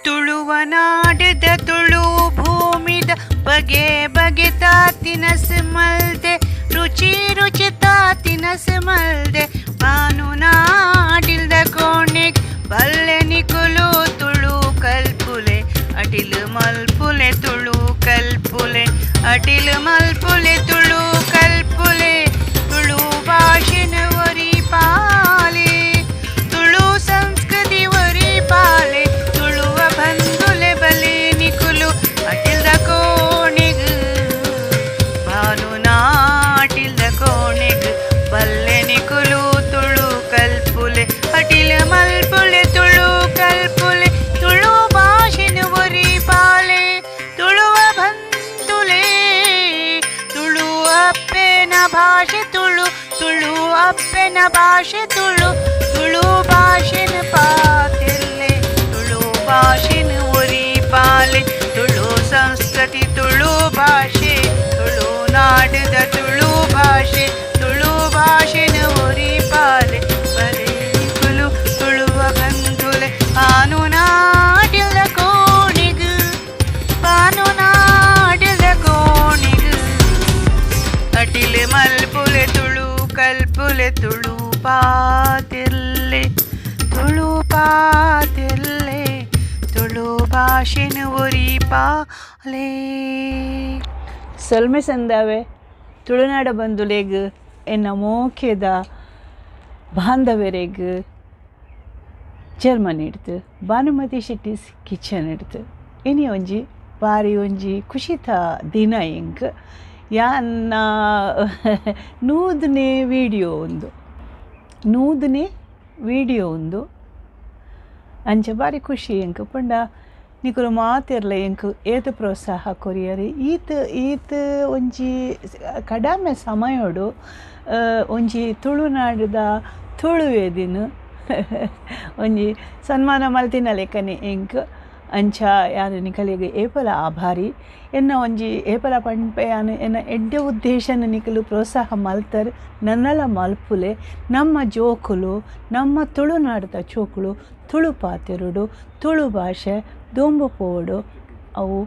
ತುಳುವನಾಡದ ತುಳು ಭೂಮಿದ ಬಗೆ ಬಗೆ ತಿನಸು ಮಲ್ದೆ ರುಚಿ ರುಚಿ ತಿನಸು ಮಲ್ದೆ ಬಾನು ನಾಡಿಲ್ದ ಕೋಣೆಗ್ ಬಲ್ಲೆ ನಿಕುಲು ತುಳು ಕಲ್ಪುಲೆ ಅಟಿಲು ಮಲ್ಪುಲೆ ತುಳು ಕಲ್ಪುಲೆ ಅಟಿಲು ಮಲ್ಪುಲೆ ತುಳು ಕಲ್ಪುಲೆ ತುಳು ಭಾಷೆನ ಒರಿ ಪಾಲೆ ತುಳು ಸಂಸ್ಕೃತಿ ಒರಿ ಪಾಲೆ ತುಳುವ ಬಂಧುಲೆ ಬಲೆ ನಿಕುಲು ಅಟಿಲ್ದ ಕೋಣೆಗ್ ಭಾನು ನಾಟಿಲ್ದ ಕೋಣೆಗ್ ಬಲ್ಲೆ ನಿಕುಲು ತುಳು ಕಲ್ಪುಲೆ ಅಟಿಲ ಮಲ್ಪುಲೆ ತುಳು ಕಲ್ಪುಲೆ ತುಳು ಭಾಷೆನ ಒರಿ ಪಾಲೆ ತುಳುವ ಬಂಧುಲೆ ತುಳು ಅಪ್ಪೆನ ಭಾಷೆ ತುಳು ತುಳು ಅಪ್ಪೆನ ಭಾಷೆ ತುಳು ತುಳು ಭಾಷೆನ ಪಾತೆಲ್ಲೆ ತುಳು ಭಾಷೆನ ಒರಿ ಪಾಲೆ ತುಳು ಸಂಸ್ಕೃತಿ ತುಳು ಭಾಷೆ ತುಳು ನಾಡದ ತುಳು ಭಾಷೆ ತುಳು ಭಾಷೆನ ಒರಿ ಪಾಲೆ ಬಲೆ ನಿಕುಲು ತುಳುವ ಬಂಧುಲೆ ಆನು ನಾಡಿಲ್ದ ಕೋಣಿಗ್ ಬಾನು ನಾಡಿಲ್ದ ಕೋಣಿಗ್ ಅಟಿಲೆ ಮಲ್ಪುಲೆ ತುಳು ಕಲ್ಪುಲೆ ತುಳು ಪಾತಿರ್ಲೆ ತುಳು ಪಾತಿರ್ಲೆ ತುಳು ಭಾಷೆನ ಒರಿ ಪಾಲೆ. ಸೊಲ್ಮೆ ಸಂದಾವೆ ತುಳುನಾಡ ಬಂಧುಲೆಗ್ ಎನ್ನ ಮೋಕೆದ ಬಾಂಧವರೆಗ್ ಜರ್ಮನಿ ಇಡ್ತು ಭಾನುಮತಿ ಶೆಟ್ಟಿಸ್ ಕಿಚನ್ ಇಡ್ತು. ಇನಿ ಒಂಜಿ ಬಾರಿ ಒಂಜಿ ಖುಷಿತ ದಿನ ಎಂಕ್ ಯಾನ್ನ 100ನೇ ವಿಡಿಯೋ ಒಂದು 100ನೇ ವಿಡಿಯೋ ಒಂದು ಅಂಚ ಬಾರಿ ಖುಷಿ ಎಂಕ್ ಪಂಡ ನಿಕುಲು ಮಾತೆರ್ಲ ಎಂಕ್ ಏತ್ ಪ್ರೋತ್ಸಾಹ ಕೊರಿಯರ್ ಈತ್ ಈತ್ ಒಂಜಿ ಕಡಮೆ ಸಮಯೋಡು ಒಂಜಿ ತುಳುನಾಡದ ತುಳುವೇದಿನ ಒಂಜಿ ಸನ್ಮಾನ ಮಲ್ತಿನ ಲೆಕ್ಕನೆ ಎಂಕ್ ಅಂಚ ಯಾನು ನಿಕಲೆಗ್ ಏಪಲ ಆಭಾರಿ ಎನ್ನ ಒಂಜಿ ಏಪಲ ಪಂಪೆ ಯಾನು ಎನ್ನ ಎಡ್ಡೆ ಉದ್ದೇಶನ ನಿಕಲು ಪ್ರೋತ್ಸಾಹ ಮಲ್ತರ್ ನನ್ನಲ ಮಲ್ಪುಲೆ ನಮ್ಮ ಜೋಕುಲು ನಮ್ಮ ತುಳುನಾಡದ ಚೋಕುಲು ತುಳು ಪಾತೆರುಡು ತುಳು ಭಾಷೆ ದೊಂಬು ಪೋಡು ಅವು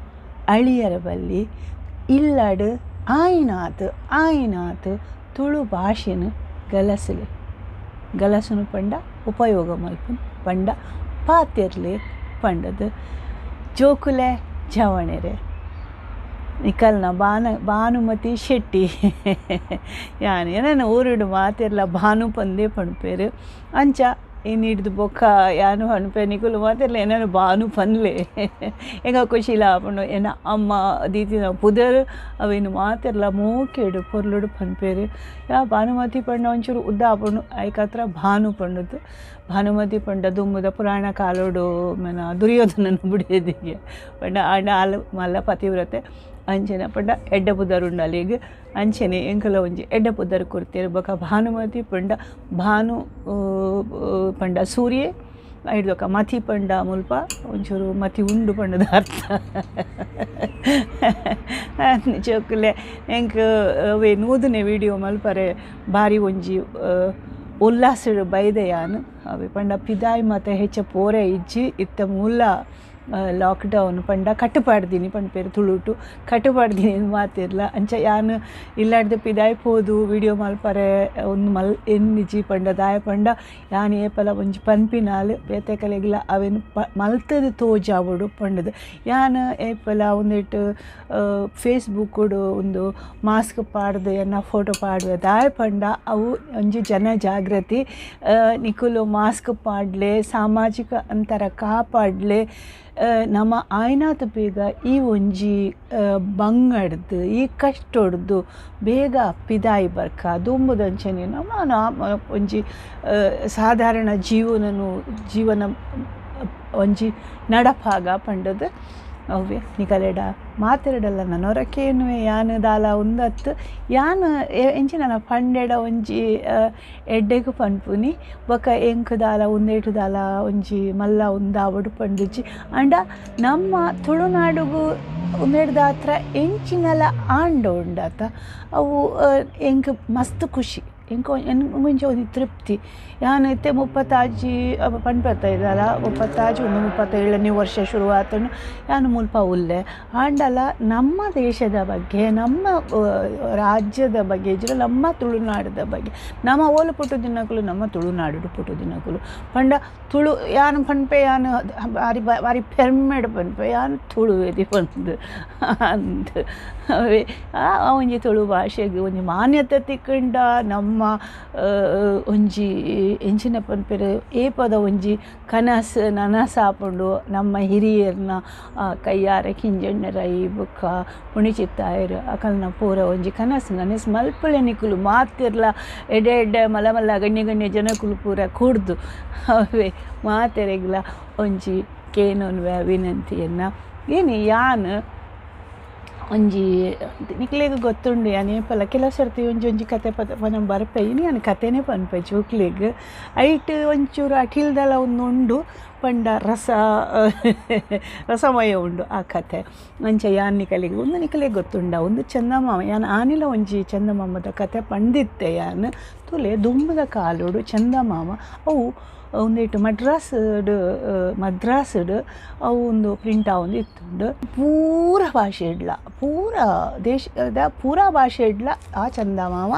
ಅಳಿಯರ ಬಲ್ಲಿ ಇಲ್ಲಡು ಆಯಿನಾತ್ ಆಯಿನಾತ್ ತುಳು ಭಾಷೆನು ಗಲಸಲೆ ಗಲಸುನು ಪಂಡ ಉಪಯೋಗ ಮಲ್ಪುನು ಪಂಡ ಪಾತೆರ್ಲೆ ಪಂಡದು ಜೋಕುಲೆ ಜವಣೆರೆ ನಿಕಲ್ನ ಭಾನುಮತಿ ಶೆಟ್ಟಿ ಯಾನ್ ಎನನ ಊರುಡು ಮಾತೆರ್ಲ ಭಾನು ಪಂದೇ ಪಣ್ಪೇರು ಅಂಚ ಇನಿ ಹಿಡ್ದು ಬೊಕ್ಕ ಯಾನು ಪನ್ಪೆ ನಿಕುಲು ಮಾತೆರ್ಲ ಎನನ ಭಾನು ಪನ್ಲೆ ಎಂಕ ಖುಷಿಲ ಆಪುಂಡು ಎನ್ನ ಅಮ್ಮ ದೀತಿನ ಪುದರ್ ಅವೇನು ಮಾತೆರ್ಲ ಮೋಕೆಡು ಪೊರ್ಲುಡು ಪನ್ಪೇರು. ಯಾ ಭಾನುಮತಿ ಪಂಡ ಒಂಚೂರು ಉದ್ದ ಆಪುಂಡು ಐಕಾತ್ರ ಭಾನು ಪಂಡದ್ದು. ಭಾನುಮತಿ ಪಂಡ ದುಂಬುದ ಪುರಾಣ ಕಾಲೋಡು ಮನ ದುರ್ಯೋಧನನ ಬುಡಿಯದಿಗೆ ಪಂಡ ಆಂಡ ಆಲ್ ಮಲ್ಲ ಪತಿವ್ರತೆ ಅಂಚೆನ ಪಂಡ ಎಡ್ಡ ಪುದರ್ ಉಂಡು ಅಂಚೆನೆ ಎಂಕಲ ಒಂಜಿ ಎಡ್ಡ ಪುದರ್ ಕೊರ್ತೆರ್. ಬೊಕ ಭಾನುಮತಿ ಪಂಡ ಭಾನು ಪಂಡ ಸೂರ್ಯೆ ಐಡ್ದೊಕ ಮತಿ ಪಂಡ ಮುಲ್ಪ ಒಂಚೂರು ಮತಿ ಉಂಡು ಪಂಡದ ಅರ್ಥ. ಜೋಕುಲೆ ಎಂಕ್ ಅವೇ 100ನೇ ವಿಡಿಯೋ ಮಲ್ಪರೆ ಬಾರಿ ಒಂಜಿ ಉಲ್ಲಾಸಡ್ ಬೈದೆ ಯಾನ್ ಅವೆ ಪಂಡ ಪಿದಾಯ್ ಮಾತ ಹೆಚ್ಚ ಪೋರೆ ಇಜ್ಜಿ ಇತ್ತ ಮೂಲ ಲಾಕ್ಡೌನ್ ಪಂಡ ಕಟ್ಟುಪಾಡ್ದೀನಿ ಪನ್ಪೇರು ತುಳುಟು ಕಟ್ಟುಪಾಡ್ದೀನಿ ಮಾತಿರ್ಲ ಅಂಚ ಯಾನ್ ಇಲ್ಲಾಡ್ದು ಪಿದಾಯ್ ಪೋದು ವಿಡಿಯೋ ಮಲ್ಪರೆ ಒಂದು ಮಲ್ ಎನ್ನಿಜಿ ಪಂಡ ದಾಯ ಪಂಡ ಯಾನ್ ಏಪಲ ಒಂಜಿ ಪನ್ಪಿನಾಲ್ ಬೇತೆ ಕಲೆಗ್ಲ ಅವೆನ್ ಮಲ್ತದು ತೋಜಾವೊಡು ಪಂಡದು ಯಾನ್ ಏಪಲ ಒಂದಿಟ್ಟು ಫೇಸ್ಬುಕ್ಕುಡು ಒಂದು ಮಾಸ್ಕ್ ಪಾಡ್ದು ಎನ್ನ ಫೋಟೋ ಪಾಡುವೆ ದಾಯ ಪಂಡ ಅವು ಒಂಜಿ ಜನ ಜಾಗೃತಿ ನಿಕುಲು ಮಾಸ್ಕ್ ಪಾಡ್ಲೆ ಸಾಮಾಜಿಕ ಅಂತರ ಕಾಪಾಡ್ಲೆ ನಮ್ಮ ಆಯ್ನಾತ್ ಬೇಗ ಈ ಒಂಜಿ ಬಂಗಡ್ದು ಈ ಕಷ್ಟೊಡ್ದು ಬೇಗ ಪಿದಾಯಿ ಬರ್ಕ ದುಂಬುದಂಚನೆ ನಮ್ಮ ಒಂಜಿ ಸಾಧಾರಣ ಜೀವನನು ಜೀವನ ಒಂಜಿ ನಡಪಾಗ ಪಂಡದು ಅವ್ವೆ ನಿಕಲೆಡ ಮಾತೆರಡಲ್ಲ ನನೊರಕೇನುವೆ ಯಾನ್ ದಾಲ ಉಂದತ್ತು ಯಾನ್ ಎಂಚಿ ನನ ಪಂಡೆಡ ಒಂಜಿ ಎಡ್ಡೆಗ್ ಪನ್ಪುನಿ ಬೊಕ ಎಂಕ್ ದಾಲ ಉಂದೇಟು ದಾಲ ಒಂಜಿ ಮಲ್ಲ ಉಂದಾವೊಡು ಪಂಡುಜಿ ಆಂಡ ನಮ್ಮ ತುಳುನಾಡುಗು ಉಂದೆಡ್ದಾತ್ರ ಎಂಚಿನಲ ಆಂಡ ಉಂಡಾತ ಅವು ಎಂಕ್ ಮಸ್ತ್ ಖುಷಿ. ಎಂಕೊಂಚ ಒಂಜಿ ತೃಪ್ತಿ. ಯಾನ್ ಇತ್ತೆ 36 ಪನ್ಪೆತ್ತೈದಲ್ಲ 36 ಒಂದು 37ನೇ ವರ್ಷ ಶುರುವಾತನು ಯಾನ್ ಮುಲ್ಪ ಉಲ್ಲೆ. ಆಂಡಲ ನಮ್ಮ ದೇಶದ ಬಗ್ಗೆ, ನಮ್ಮ ರಾಜ್ಯದ ಬಗ್ಗೆ, ಇಜ್ಜಿಡ ನಮ್ಮ ತುಳುನಾಡದ ಬಗ್ಗೆ, ನಮ್ಮ ಓಲು ಪುಟ್ಟು ದಿನಕುಲು ನಮ್ಮ ತುಳುನಾಡು ಪುಟ್ಟು ದಿನಕುಲು ಪಂಡ ತುಳು ಯಾನ್ ಪನ್ಪೆ, ಯಾನ್ ಬಾರಿ ಬಾರಿ ಪೆರ್ಮೆಡ್ ಪನ್ಪೆ ಯಾನ್ ತುಳುವೆದಿ ಪಂದ್ ಅಂದ್. ಅವೇ ಆ ಒಂಜಿ ತುಳು ಭಾಷೆಗೆ ಒಂಜಿ ಮಾನ್ಯತೆ ತಿಕ್ಕಂಡ ನಮ್ಮ ಒಂಜಿ ಎಂಚಿನ ಪನ್ಪೆರ್ ಏಪದ ಒಂಜಿ ಕನಸು ನನಸಾಪುಂಡು. ನಮ್ಮ ಹಿರಿಯರ್ನ ಕೈಯಾರೆ ಕಿಂಜಣ್ಣರೈ ಬೊಕ್ಕ ಪುಣಿಚಿತ್ತಾಯರು ಅಕಲ್ನ ಪೂರ ಒಂಜಿ ಕನಸು ನನಸು ಮಲ್ಪಲೆ ನಿಕುಲು ಮಾತಿರ್ಲ ಎಡ್ಡೆ ಎಡ್ಡೆ ಮಲ್ಲ ಮಲ್ಲ ಗಣ್ಯ ಗಣ್ಯ ಜನಕುಲು ಪೂರ ಕೂಡ್ದು ಅವೇ ಮಾತೆರೆಗ್ಲ ಒಂಜಿ ಕೇನೊನ್ವೆ ವಿನಂತಿಯನ್ನು. ಏನಿ ಯಾನ್ ಒಂಜಿ ನಿಕ್ಲೆಗ್ ಗೊತ್ತುಂಡು ಯಾನ್ ಏಪಲ ಕೆಲವು ಸರ್ತಿ ಒಂಜಿ ಒಂಜಿ ಕತೆ ಪದ ಪನ ಬರ್ಪೆ ಇನಿ ಯಾನ್ ಕತೆನೇ ಪನ್ಪೆ ಜೋಕ್ಲೆಗ್. ಐಟ್ ಒಂಚೂರು ಅಟಿಲ್ದಲ ಒಂದು ಉಂಡು ಪಂಡ ರಸ ರಸಮಯ ಉಂಡು ಆ ಕತೆ. ಅಂಚ ಯಾನ್ ನಿಕಲೆಗ್ ಒಂದು ನಿಕಲೆಗ್ ಗೊತ್ತುಂಡ ಒಂದು ಚಂದಮಾಮ, ಯಾನ್ ಆನಿಲ ಒಂಜಿ ಚಂದಮಾಮದ ಕತೆ ಪಂಡಿತ್ತೆ ಯಾನ್. ತುಲೆ ದುಂಬುದ ಕಾಲೋಡು ಚಂದಮಾಮ ಅವು ಒಂದಿಟ್ಟು ಮದ್ರಾಸ್ಡ್ ಅವು ಒಂದು ಪ್ರಿಂಟ್ ಆವೊಂದು ಇತ್ತುಂಡು. ಪೂರ ಭಾಷೆ ಇಡ್ಲ ಪೂರ ದೇಶದ ಪೂರ ಭಾಷೆ ಇಡ್ಲ ಆ ಚಂದಮಾಮ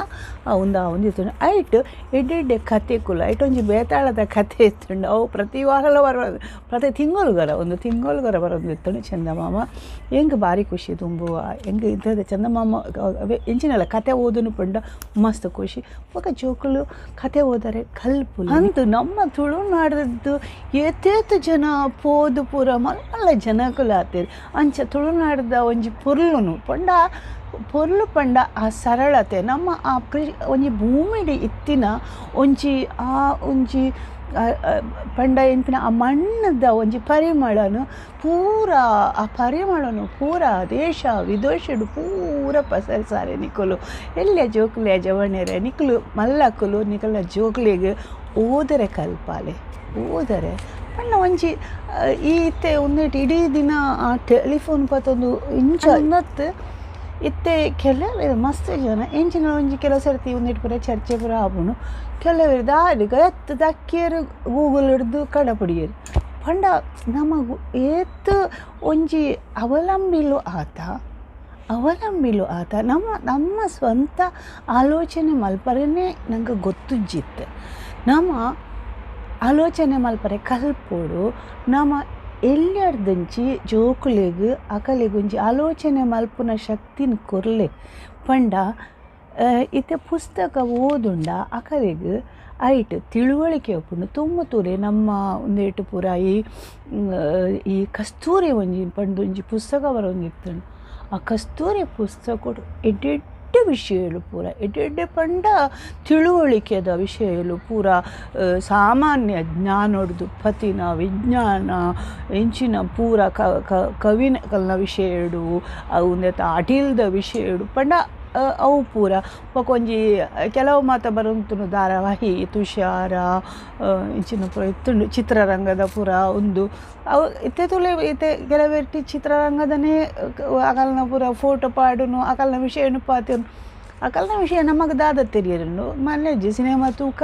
ಒಂದು ಆವೊಂದು ಇತ್ತುಂಡು. ಐಟ್ ಎಡ್ಡೆ ಎಡ್ಡೆ ಕತೆಕುಲು, ಐಟ್ ಒಂಜಿ ಬೇತಾಳದ ಕತೆ ಇತ್ತುಂಡು. ಅವು ಪ್ರತಿ ವಾರಲ ಬರ ಪ್ರತಿ ತಿಂಗಳುಗರ ಒಂದು ತಿಂಗಳುಗರ ಬರೋದು ಇತ್ತುಂಡು ಚಂದಮಾಮ. ಎಂಕ್ ಬಾರಿ ಖುಷಿ ದುಂಬು ಎಂಕ್ ಇದ್ದದ ಚಂದಮಾಮ ಎಂಚಿನಲ್ಲ ಕತೆ ಓದುನು ಪಂಡ ಮಸ್ತ್ ಖುಷಿ. ಬೊಕ ಜೋಕುಲು ಕತೆ ಓದರೆ ಕಲ್ಪುಲು ಅಂತು. ನಮ್ಮ ತುಳುನಾಡದ್ದು ಏತೇತು ಜನ ಪೋದು ಪೂರ ಮಲ್ಲ ಮಲ್ಲ ಜನಕುಲು ಆತೇರು. ಅಂಚ ತುಳುನಾಡದ ಒಂಜಿ ಪೊರ್ಲುನು ಪಂಡ ಪೊರ್ಲು ಪಂಡ ಆ ಸರಳತೆ ನಮ್ಮ ಆ ಒಂಜಿ ಭೂಮಿಡ್ ಇತ್ತಿನ ಒಂಜಿ ಆ ಒಂಜಿ ಪಂಡ ಎಂಪಿನ ಆ ಮಣ್ಣದ ಒಂಜಿ ಪರಿಮಳನು ಪೂರ ಆ ಪರಿಮಳನು ಪೂರ ದೇಶ ವಿದೇಶಡು ಪೂರ ಪಸರಿಸಾರೆ ನಿಕುಲು. ಎಲ್ಲ ಜೋಕುಲೆ ಜವಣೆರೆ ನಿಕುಲು ಮಲ್ಲಕುಲು ನಿಕಲ ಜೋಕುಲೆಗ್ ಓದರೆ ಕಲ್ಪಾಲೆ ಓದರೆ ಪಂಡ ಒಂಜಿ ಈತೆ ಒಂದಿಟ್ಟು ಇಡೀ ದಿನ ಆ ಟೆಲಿಫೋನ್ ಪತ್ತೊಂದು ಇಂಚ ಇನ್ನತ್ತು ಇತ್ತೆ ಕೆಲವರು ಮಸ್ತ್ ಜನ ಎಂಚಿನ ಒಂಜಿ ಕೆಲವು ಸರ್ತಿ ಒಂದಿಟ್ಟು ಪೂರ ಚರ್ಚೆ ಪೂರ ಆಪುಂಡು. ಕೆಲವರು ದಾರಿಗ ಎತ್ತು ದಕ್ಕಿಯರು ಗೂಗಲ್ ಹಿಡ್ದು ಕಡಪುಡಿಯರು ಪಂಡ ನಮಗು ಏತ್ ಒಂಜಿ ಅವಲಂಬಿಲು ಆತ ಅವಲಂಬಿಲು ಆತ ನಮ್ಮ ನಮ್ಮ ಸ್ವಂತ ಆಲೋಚನೆ ಮಲ್ಪರನೇ ನಂಗೆ ಗೊತ್ತುಜ್ಜಿತ್ತು. ನಮ್ಮ ಆಲೋಚನೆ ಮಲ್ಪರೆ ಕಲ್ಪೋಡು ನಮ್ಮ ಎಲ್ಲರ್ದಂಚಿ ಜೋಕುಲೆಗ್ ಅಕಲೆಗ್ ಒಂಜಿ ಆಲೋಚನೆ ಮಲ್ಪುನ ಶಕ್ತಿನ ಕೊರ್ಲೆ ಪಂಡ ಇತ್ತೆ ಪುಸ್ತಕ ಓದುಂಡ ಅಕಲೆಗ್ ಐಟ್ ತಿಳುವಳಿಕೆ ಉಪ್ಪುಂಡು. ತುಂಬ ತೂಲೆ ನಮ್ಮ ಒಂದೇಟು ಪೂರ ಈ ಈ ಕಸ್ತೂರಿ ಒಂಜಿ ಪಂಡ ಒಂಜಿ ಪುಸ್ತಕ ಬರೋಂದಿತ್ತುಂಡು. ಆ ಕಸ್ತೂರಿ ಪುಸ್ತಕ ಎಡ್ಡೆಡ್ಡೆ ವಿಷಯಗಳು ಪೂರ ಎಡ್ಡೆಡ್ಡೆ ಪಂಡ ತಿಳುವಳಿಕೆದ ವಿಷಯಗಳು ಪೂರ ಸಾಮಾನ್ಯ ಜ್ಞಾನೊಡ್ದು ಪತಿನ ವಿಜ್ಞಾನ ಎಂಚಿನ ಪೂರ ಕವಿನ ಕಲ್ನ ವಿಷಯಡು ಅವು ಒಂದೆತ ಅಟಿಲ್ದ ವಿಷಯಡು ಪಂಡ ಅವು ಪೂರ ಬೊಕೊಂಜಿ ಕೆಲವು ಮಾತ ಬರೋಂತುಂಡು ಧಾರಾವಾಹಿ ತುಷಾರ ಇಂಚಿನ ಪೂರ ಇತ್ತುಂಡು ಚಿತ್ರರಂಗದ ಪೂರ ಒಂದು ಅವು ಇತ್ತೆ ತುಲೆ ಇತ್ತೆ ಕೆಲವೆರ್ಟಿ ಚಿತ್ರರಂಗದನೇ ಅಕಲ್ನ ಪೂರ ಫೋಟೋ ಪಾಡುನು ಅಕಲ್ನ ವಿಷಯನು ಪಾತೆರುನು ಅಕಲ್ನ ವಿಷಯ ನಮಗೆ ದಾದ ತೆರಿಯರುಂಡು. ಮಲ್ಲೆಜ್ಜಿ ಸಿನಿಮಾ ತೂಕ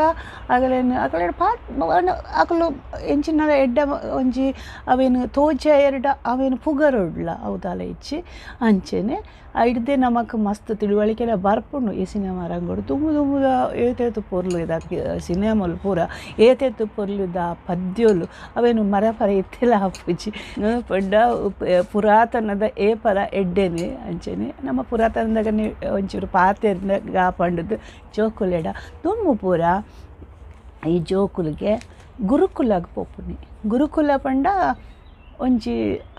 ಅಗಲೇನು ಅಕಲೆಡ್ ಪಾಟ್ ಅಕಲು ಎಂಚಿನ ಎಡ್ಡೆ ಒಂಜಿ ಅವೇನು ತೋಜ ಎರಡ ಅವೇನು ಪುಗರೊಡ್ಲ ಅವು ದಾಲ ಇಜ್ಜಿ. ಅಂಚೆನೆ ಐಡ್ದೆ ನಮಕ್ ಮಸ್ತ್ ತಿಳುವಳಿಕೆಲ ಬರ್ಪುಂಡು ಈ ಸಿನಿಮಾ ರಂಗೋಡು. ದುಂಬು ದುಂಬುದ ಏತೇತು ಪೊರ್ಲು ಇದಾಕಿ ಸಿನಿಮಾಲು ಪೂರ ಏತೇತು ಪೊರ್ಲುದ ಪದ್ಯೊಲು ಅವೇನು ಮರ ಪರ ಇತ್ತೆಲ ಆಪುಜಿ ಪಂಡ ಪುರಾತನದ ಏಪಲ ಎಡ್ಡೆನೆ. ಅಂಚೆನೆ ನಮ್ಮ ಪುರಾತನದಾಗನೆ ಒಂಚೂರು ಪಾತೆರ್ನ ಪಂಡದು ಜೋಕುಲೆಡ ದುಂಬು ಪೂರ ಈ ಜೋಕುಲಿಗೆ ಗುರುಕುಲಗ್ ಪೋಪುನಿ. ಗುರುಕುಲ ಪಂಡ ಒಂಜಿ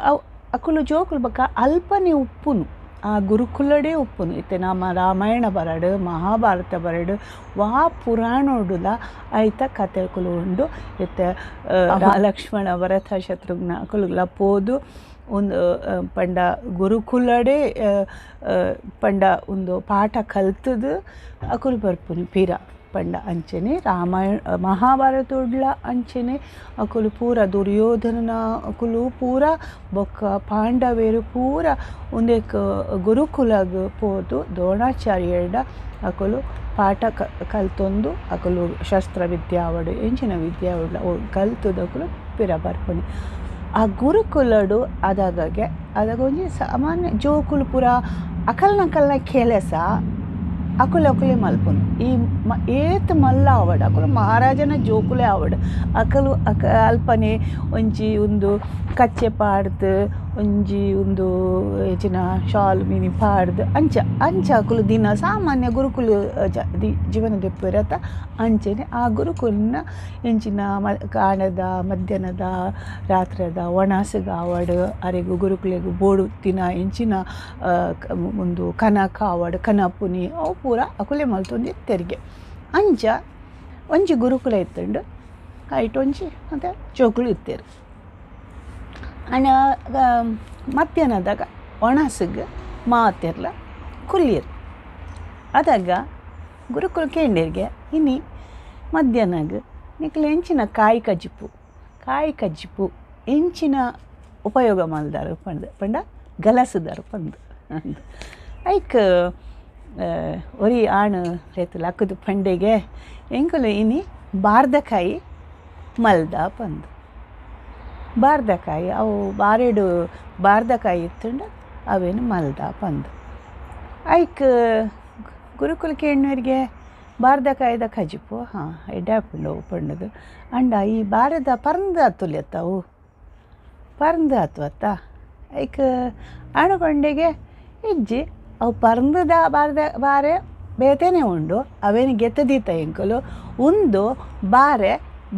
ಅವು ಅಕುಲು ಜೋಕುಲು ಬೊಕ್ಕ ಅಲ್ಪನೆ ಉಪ್ಪುನು ಆ ಗುರುಕುಲಡೇ ಉಪ್ಪುನು. ಇತ್ತೆ ನಮ್ಮ ರಾಮಾಯಣ ಬರಡು ಮಹಾಭಾರತ ಬರಡು ವಾ ಪುರಾಣೋಡುಲ ಐತ ಕತೆಕುಲು ಉಂಡು. ಇತ್ತೆ ಲಕ್ಷ್ಮಣ ಭರತ ಶತ್ರುಘ್ನ ಅಕುಲುಗ್ಲ ಪೋದು ಒಂದು ಪಂಡ ಗುರುಕುಲಡೇ ಪಂಡ ಒಂದು ಪಾಠ ಕಲ್ತದು ಅಕುಲು ಬರ್ಪುನಿ ಪಿರ ಪಂಡ. ಅಂಚೆನೆ ರಾಮಾಯಣ ಮಹಾಭಾರತೋಡ್ಲ ಅಂಚೆನೆ ಅಕುಲು ಪೂರ ದುರ್ಯೋಧನನ ಅಕುಲು ಪೂರ ಬೊಕ್ಕ ಪಾಂಡವೇರು ಪೂರ ಉಂದೆಕ್ ಗುರುಕುಲಗ್ ಪೋದು ದ್ರೋಣಾಚಾರ್ಯಡ ಅಕುಲು ಪಾಠ ಕಲ್ತೊಂದು ಅಕುಲು ಶಸ್ತ್ರ ವಿದ್ಯೆ ಆವಡ್ ಎಂಚಿನ ವಿದ್ಯೆ ಆವಡ್ ಅವು ಕಲ್ತುದಕುಲು ಪಿರ ಬರ್ಪುನಿ. ಆ ಗುರುಕುಲಡು ಅದಾಗಗೆ ಅದಾಗ ಒಂಜಿ ಸಾಮಾನ್ಯ ಜೋಕುಲು ಪೂರ ಅಕಲ್ನಕಲ್ನ ಕೆಲಸ ಅಕುಲು ಅಕುಲೇ ಮಲ್ಪುನು. ಈ ಏತ್ ಮಲ್ಲ ಆವಡ್ ಅಕುಲು ಮಹಾರಾಜನ ಜೋಕುಲೇ ಆವಡ್ ಅಕಲು ಅಕ ಅಲ್ಪನೆ ಒಂಜಿ ಉಂದು ಕಚ್ಚೆ ಪಾಡ್ದು ಒಂಜಿ ಉಂದು ಎಂಚಿನ ಶಾಲ್ ಮಿನಿ ಪಾಡ್ದು ಅಂಚ ಅಂಚ ಅಕುಲು ದಿನ ಸಾಮಾನ್ಯ ಗುರುಕುಲು ಜೀವನ ದೆಪ್ಪುವೆರತ್ತ ಅಂಚನೆ ಆ ಗುರುಕುಲ್ನ ಎಂಚಿನ ಕಾಂಡೆದ ಮಧ್ಯಾಹ್ನದ ರಾತ್ರೆದ ಒಣಸುಗಾವಡ್ ಅರೆಗ್ ಗುರುಕುಲೆಗ್ ಬೋಡು ದಿನ ಎಂಚಿನ ಉಂದು ಕನಕ ಆವಡ್ ಕನಪುನಿ ಅವು ಪೂರ ಅಕುಲೇ ಮಲ್ತೊಂದಿತ್ತೆರ್ಗೆ. ಅಂಚ ಒಂಜಿ ಗುರುಕುಲ ಇತ್ತುಂಡು ಐಟ್ ಒಂಜಿ ಮತ್ತು ಜೋಕುಲು ಇತ್ತೆರ್. ಆಂಡ ಮಧ್ಯಾಹ್ನದಾಗ ಒಣಸುಗ್ ಮಾತೆರ್ಲ ಕುಲ್ಲಿಯೆರ್. ಅದಾಗ ಗುರುಕುಲು ಕೇಂಡೆರ್ಗೆ ಇನಿ ಮಧ್ಯಾಹ್ನಗ್ ನಿಕ್ಲೆ ಎಂಚಿನ ಕಾಯಿ ಕಜಿಪು ಕಾಯಿ ಕಜಿಪು ಎಂಚಿನ ಉಪಯೋಗ ಮಲ್ದಾರು ಪಂದ್ ಪಂಡ ಗಲಸುದಾರು ಪಂದ್ ಅಂದ್. ಐಕ್ ಒರಿ ಆಣ್ ಲೇತು ಲಕ್ಕುದು ಪಂಡೆಗೆ ಎಂಕುಲು ಇನಿ ಬಾರ್ದಕಾಯಿ ಮಲ್ದ ಪಂದ್. ಬಾರ್ದಕಾಯಿ ಅವು ಬಾರೆಡು ಬಾರ್ದಕಾಯಿ ಇತ್ತುಂಡ ಅವೇನು ಮಲ್ದ ಪಂದ್. ಐಕ್ ಗುರುಕುಲು ಕೇಣ್ಣವರಿಗೆ ಬಾರ್ದಕಾಯಿದ ಕಜಿಪು ಹಾಂ ಎಡ್ಡೆ ಆಪುಂಡು ಅವು ಪಂಡುದು. ಅಂಡ ಈ ಬಾರೆದ ಪರ್ಂದ್ ಆತುಲೆತ್ತ ಅವು ಪರ್ಂದ್ ಆತು ಅತ್ತ. ಐಕ್ ಆಣು ಪಂಡೆಗೆ ಇಜ್ಜಿ ಅವು ಪರ್ಂದದ ಬಾರದ ಬಾರೆ ಬೇತೆನೇ ಉಂಡು ಅವೇನು ಗೆತ್ತದೀತ ಎಂಕುಲು ಉಂದು ಬಾರೆ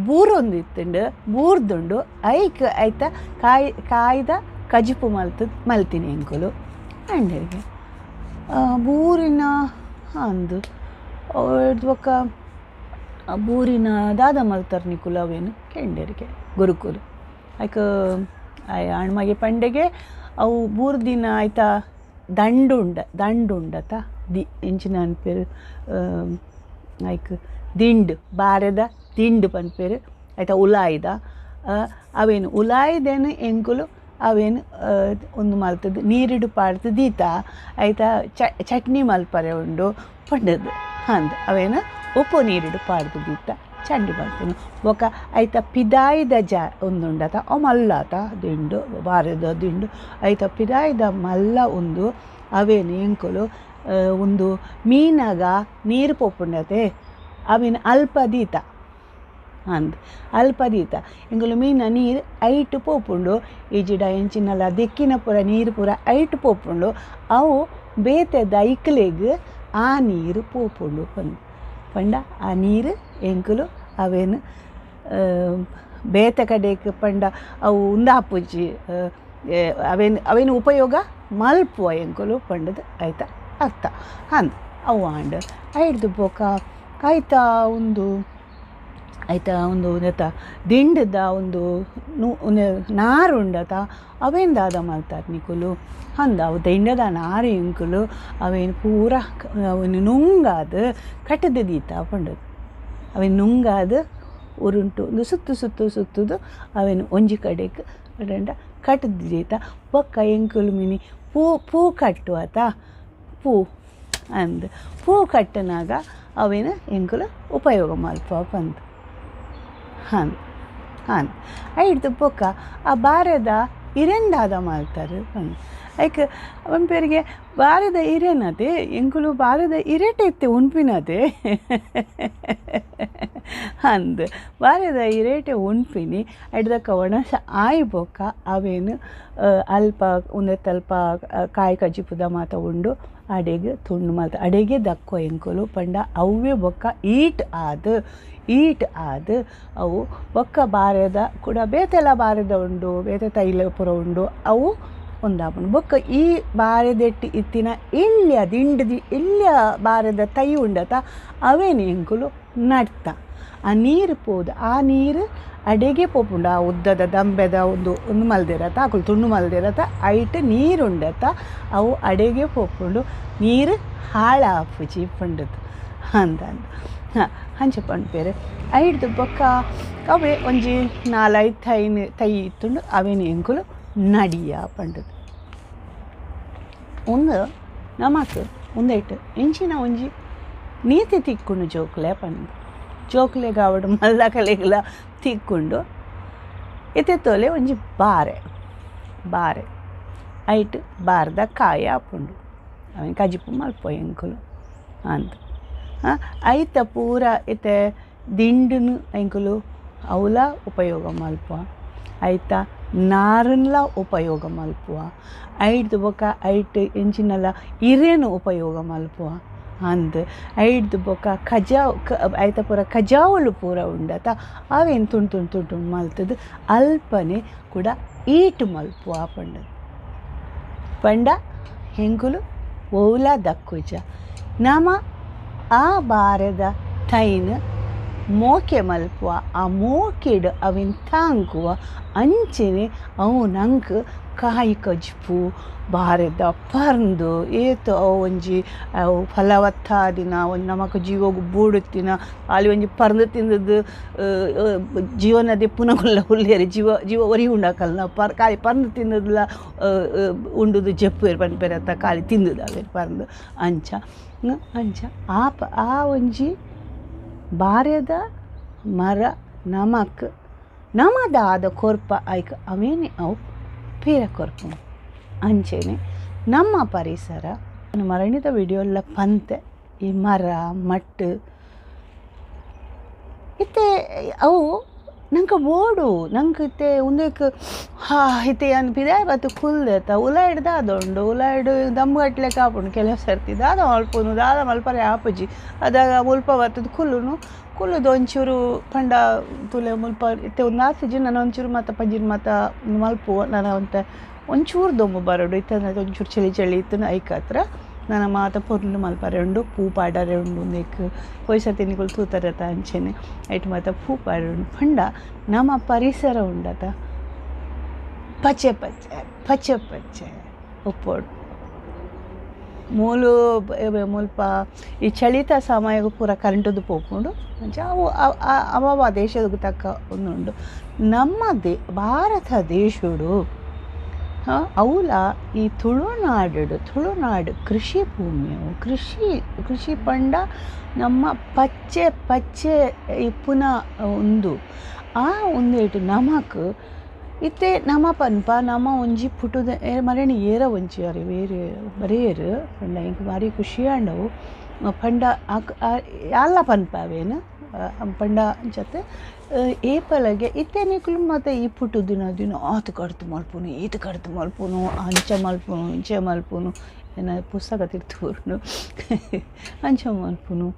ಬೂರೊಂದು ಇತ್ತುಂಡು ಬೂರ್ದುಂಡು ಐಕ್ ಐತ ಕಾಯಿ ಕಾಯ್ದ ಕಜಿಪು ಮಲ್ತು ಮಲ್ತಿನಿ ಎಂಕುಲು ಅಂಡೆಗೆ. ಬೂರಿನ ಅಂದು ಬೊಕ್ಕ ಬೂರಿನ ದಾದ ಮಲ್ತಾರ್ ನಿಕುಲು ಅವೇನು ಕೆಂಡೆರಿಗೆ ಗುರುಕುಲು. ಐಕ್ ಆಣ್ಮಗೆ ಪಂಡೆಗೆ ಅವು ಬೂರ್ದಿನ ಐತ ದಂಡುಂಡ ದಂಡುಂಡತ the ಎಂಚಿನ ಅನ್ಪೇರು ಐಕ್ ದಿಂಡು ಬಾರೆದ ದಿಂಡು ಪನ್ಪೇರು ಐತ ಉಲಾಯ್ದ ಅವೇನು ಉಲಾಯ್ದೇನು ಎಂಕುಲು ಅವೇನು ಒಂದು ಮಲ್ತದ್ದು ನೀರಿಡು ಪಾಡ್ದು ದೀತ ಐತ ಚಟ್ನಿ ಮಲ್ಪರೆ ಉಂಡು ಪಂಡದು ಅಂದ್. ಅವೇನು ಉಪ್ಪು ನೀರಿಡು ಪಾಡ್ದು ದೀತ ಚಟ್ನಿ ಮಲ್ಪುನು. ಬೊಕ್ಕ ಐತ ಪಿದಾಯ್ದ ಜಾ ಒಂದುಂಡತ ಅವು ಮಲ್ಲ ಆತ ದಿಂಡು ಬಾರೆದ ದಿಂಡು ಐತ ಪಿದಾಯ್ದ ಮಲ್ಲ ಉಂದು ಅವೇನು ಎಂಕುಲು ಒಂದು ಮೀನಾಗ ನೀರು ಪೋಪುಂಡತೆ ಅವೇನು ಅಲ್ಪ ದೀತ ಅಂದ್ ಅಲ್ಪ ದೀತ ಎಂಕುಲು ಮೀನ ನೀರು ಐಟ್ ಪೋಪುಂಡು ಈಜಿಡ ಎಂಚಿನಲ ದೆಕ್ಕಿನ ಪೂರ ನೀರು ಪೂರ ಐಟ್ ಪೋಪುಂಡು ಅವು ಬೇತೆ ದೈಕ್ಲೆಗ್ ಆ ನೀರು ಪೋಪುಂಡು ಪಂದ್ ಪಂಡ ಆ ನೀರು ಎಂಕುಲು ಅವೇನು ಬೇತೆ ಕಡೆಕ್ ಪಂಡ ಅವು ಉಂದಾಪುಜಿ ಅವೇನು ಅವೇನು ಉಪಯೋಗ ಮಲ್ಪುವ ಎಂಕುಲು ಪಂಡದು ಐತ ಅರ್ಥ ಅಂದ್. ಅವು ಆಂಡ್ ಐಡ್ದು ಬೊಕ ಐತ ಉಂದು ಐತ ಒಂದು ನೆತ ದಿಂಡದ ಒಂದು ನಾರು ಉಂಡತ ಅವೇನು ದಾದ ಮಲ್ತಾರ್ ನಿಕುಲು ಅಂದ. ಅವು ದಿಂಡದ ನಾರು ಎಂಕುಲು ಅವೇನು ಪೂರ ಅವೇನು ನುಂಗಾದ್ ಕಟ್ಟದ ದೀತ ಪಂಡದು. ಅವೇನು ನುಂಗಾದ್ ಉರುಂಟು ಒಂದು ಸುತ್ತು ಸುತ್ತು ಸುತ್ತುದು ಅವೇನು ಒಂಜಿ ಕಡೆಕ್ ರಂಡ ಕಟ್ಟದ ದೀತ. ಬೊಕ್ಕ ಎಂಕುಲು ಮಿನಿ ಪೂ ಪೂ ಕಟ್ಟುವತ ಪೂ ಅಂದ್ ಪೂ ಕಟ್ಟನಾಗ ಅವೇನು ಎಂಕುಲು ಉಪಯೋಗ ಮಲ್ಪ ಪಂದ್ ಹಾನ್ ಹಾನ್. ಐಡ್ದು ಬೊಕ್ಕ ಆ ಬಾರೆದ ಇರೆಂದಾದ ಮಲ್ತಾರ್ ಪಂದ್. ಐಕ್ ಪನ್ಪೆರಿಗೆ ಬಾರೆದ ಇರೆನತೆ ಎಂಕುಲು ಬಾರೆದ ಇರೆಟೆ ಇತ್ತೆ ಉನ್ಪಿನತೆ ಅಂದ್. ಬಾರೆದ ಇರೇಟೆ ಉನ್ಪಿನಿ ಐಡ್ದಕ್ಕ ಒಣಸ ಆಯಿ ಬೊಕ್ಕ ಅವೇನು ಅಲ್ಪ ಉಂದೆತಲ್ಪ ಕಾಯಿ ಕಜಿಪುದ ಮಾತ ಉಂಡು ಅಡೆಗೆ ತುಂಡು ಮಲ್ತ ಅಡೆಗೆ ದಕ್ಕೋ ಎಂಕುಲು ಪಂಡ ಅವ್ವೇ ಬೊಕ್ಕ ಈಟ್ ಆದ್ ಈಟ್ ಆದ್ ಅವು ಬೊಕ್ಕ ಬಾರೆದ ಕೂಡ ಬೇತೆಲ್ಲ ಬಾರೆದ ಉಂಡು ಬೇತೆ ತೈಲ ಪೂರ ಉಂಡು ಅವು ಒಂದಾಪುಂಡು. ಬೊಕ್ಕ ಈ ಬಾರೆದೆಟ್ಟಿ ಇತ್ತಿನ ಎಲ್ಯ ದಿಂಡದಿ ಎಲ್ಯ ಬಾರೆದ ತೈ ಉಂಡತ ಅವೇನು ಎಂಕುಲು ನಡ್ತ ಆ ನೀರು ಪೋದು ಆ ನೀರು ಅಡೆಗೆ ಪೋಪುಂಡು. ಆ ಉದ್ದದ ದಂಬೆದ ಒಂದು ಒಂದು ಮಲ್ದಿರತ್ತ ಅಕುಲು ತುಂಡು ಮಲ್ದಿರತ್ತ ಐಟ್ ನೀರುಂಡತ ಅವು ಅಡೆಗೆ ಪೋಪುಂಡು ನೀರು ಹಾಳಾಪುಜಿ ಪಂಡದು ಅಂದ ಹಾಂ ಅಂಚ ಪನ್ಪೆರ್. ಐಡ್ದು ಬೊಕ್ಕ ಅವೇ ಒಂಜಿ ನಾಲೈದು ತೈನ್ ತೈ ಇತ್ತುಂಡು ಅವೇನು ಎಂಕುಲು ನಡಿಯ ಪಂಡದು. ಉಂದು ನಮಕ್ ಉಂದೆಟ್ ಎಂಚಿನ ಒಂಜಿ ನೀತಿ ತಿಕ್ಕುಂಡು ಜೋಕುಲೆ ಪಂದು ಜೋಕುಲೆಗ್ ಆವಡ್ ಮಲ್ಲಕಲೆಗ್ಲ ತಿಕ್ಕುಂಡು. ಇತ್ತೆ ತೋಲೆ ಒಂಜಿ ಬಾರೆ ಬಾರೆ ಐಟ್ ಬಾರ್ದ ಕಾಯಿ ಆಪುಂಡು ಅವೆನ್ ಕಜಿಪು ಮಲ್ಪುವ ಎಂಕುಲು ಅಂದ್. ಐತ ಪೂರ ಇತ್ತೆ ದಿಂಡುನು ಎಂಕುಲು ಅವುಲ ಉಪಯೋಗ ಮಲ್ಪುವ, ಐತ ನಾರುನ್ಲ ಉಪಯೋಗ ಮಲ್ಪುವ, ಐಡ್ದ್ ಬೊಕ ಐಟ್ ಎಂಚಿನಲ ಇರೆನ್ ಉಪಯೋಗ ಮಲ್ಪುವ ಅಂದ್. ಐಡ್ದ್ ಬೊಕ ಕಜಾವು ಐತ ಪೂರ ಕಜಾವುಲು ಪೂರ ಉಂಡತ ಅವೆನ್ ತುಂಡು ತುಂಡು ತುಂಡು ತುಂಡು ಮಲ್ತುದು ಅಲ್ಪನೆ ಕೂಡ ಈಟ್ ಮಲ್ಪುವ ಪಂಡುದು. ಪಂಡ ಎಂಕುಲು ಒವ್ಲ ದಕ್ಕುಜ ನಮ ಆ ಬಾರೆದ ತೈನ್ ಮೋಕೆ ಮಲ್ಪುವ, ಆ ಮೋಕೆಡ್ ಅವೆನ್ ತಾಂಕುವ ಅಂಚನೆ ಅವು ನಂಕ್ ಕಾಯಿ ಕಜಿಪು ಬಾರೆದ ಪರ್ಂದು ಏತ್ ಅವು ಒಂಜಿ ಅವು ಫಲವತ್ತಾದಿನ ಒಂಜಿ ನಮಕ್ ಜೀವೊಗು ಬೋಡುತ್ತಿನ ಆಲಿ ಒಂಜಿ ಪರ್ಂದು ತಿಂದದ್ದು ಜೀವನ ದೆಪ್ಪುನಕುಲ್ಲ ಉಲ್ಲೆರ್ ಜೀವ ಜೀವ ಒರಿ ಉಂಡಕಲ್ನ ಪರ್ ಕಾಲಿ ಪರ್ಂದು ತಿಂದದ್ಲ ಉಂಡುದು ಜೆಪ್ಪುವೆರ್ ಪನ್ಪೆರ್ ಅತ್ತ ಕಾಲಿ ತಿಂದುದು ಅವೆನ್ ಪರ್ಂದು ಅಂಚ ಅಂಚ ಆ ಆ ಒಂಜಿ ಬಾರೆದ ಮರ ನಮಕ್ ನಮದಾದ ಕೊರ್ಪ ಐಕ್ ಅವೇನೆ ಅವು ಪೀರ ಕೊರ್ಪುಂಡು. ಅಂಚನೆ ನಮ್ಮ ಪರಿಸರ ಮರಣಿದ ವಿಡಿಯೋಲ ಪಂತೆ ಈ ಮರ ಮಟ್ಟು ಇತ್ತೆ ಅವು ನಂಗೆ ಬೋಡು ನಂಗೆ ಇತ್ತೆ ಉಂದೆಕ್ ಹಾ ಇತ್ತೆ ಯಾನ್ ಪಿದಾಯಿ ಬತ್ತ್ ಕುಲ್ದೆತ ಉಲಾಯಿಡ್ ದಾದ ಉಂಡು ಉಲಾಯಿಡ್ ದಮ್ಮು ಕಟ್ಲೆಕ್ಕ ಆಪುಂಡು ಕೆಲವು ಸರ್ತಿ ದಾದ ಮಲ್ಪುನು ದಾದ ಮಲ್ಪರೆ ಆಪುಜಿ. ಅದಾಗ ಮುಲ್ಪ ಬತ್ತುದು ಕುಲ್ಲುನು ಕುಲ್ಲುದು ಒಂಚೂರು ಪಂಡ ತೂಲೆ ಮುಲ್ಪ ಇತ್ತೆ ಒಂದು ಆತಿಜಿ ನನ ಒಂಚೂರು ಮಾತ ಪಜಿರ್ ಮಾತ ಮಲ್ಪುವ ನನ ಒಂತೆ ಒಂಚೂರು ದೊಂಬು ಬರೊಡು ಇತ್ತೆ ಒಂಚೂರು ಚಳಿ ಚಳಿ ಇತ್ತುಂಡ ಐಕಾತ್ರ ನನ ಮಾತ ಪೊರ್ಲು ಮಲ್ಪರೆ ಉಂಡು ಪೂ ಪಾಡರೆ ಉಂಡು ಉಂದೆಕ್ ಪೋಯಿ ಸರ್ತಿ ನಿಕುಲು ತೂತರತ ಅಂಚೆನೆ ಐಟ್ ಮಾತ ಪೂ ಪಾಡರೆ ಉಂಡು. ಪಂಡ ನಮ್ಮ ಪರಿಸರ ಉಂಡತ ಪಚ್ಚೆ ಪಚ್ಚೆ ಪಚ್ಚೆ ಪಚ್ಚೆ ಉಪ್ಪೊಡು. ಮೂಲು ಮುಲ್ಪ ಈ ಚಳಿತ ಸಮಯಗ್ ಪೂರ ಕರೆಂಟುದು ಪೋಪುಂಡು ಅಂಚ ಅವು ಅವ ದೇಶದ ತಕ್ಕ ಉಂದುಂಡು. ನಮ್ಮ ಭಾರತ ದೇಶಡು ಅವುಲ ಈ ತುಳುನಾಡು ತುಳುನಾಡು ಕೃಷಿ ಭೂಮಿ ಕೃಷಿ ಕೃಷಿ ಪಂಡ ನಮ್ಮ ಪಚ್ಚೆ ಪಚ್ಚೆ ಇಪ್ಪುನ ಉಂದು ಆ ಉಂದೆಟ್ ನಮಕ್ ಇತ್ತೆ ನಮ ಪನ್ಪ ನಮ ಒಂಜಿ ಪುಟ್ಟುದ ಮರಣಿ ಏರ ಒಂಜಿ ಅರೆ ಬೇರೆ ಬರೇರು ಪಂಡ ಎಂಕ್ ಬಾರಿ ಖುಷಿ ಆಂಡವು ಪಂಡ ಯಾಲ್ಲ ಪನ್ಪ ಅವೇನು ಪಂಡ ಅಂಚತೆ ಏಪಲಗೆ ಇತ್ತೆ ನಿಕುಲು ಮಾತ ಈ ಪುಟ್ಟು ದಿನ ದಿನ ಆತ್ ಕಡ್ತು ಮಲ್ಪುನು ಈತ್ ಕಡ್ತು ಮಲ್ಪುನು ಅಂಚ ಮಲ್ಪುನು ಇಂಚ ಮಲ್ಪುನು ಎನ್ನ ಪುಸ್ತಕ ತಿರ್ತು ಬರುಂಡು ಅಂಚ ಮಲ್ಪುನು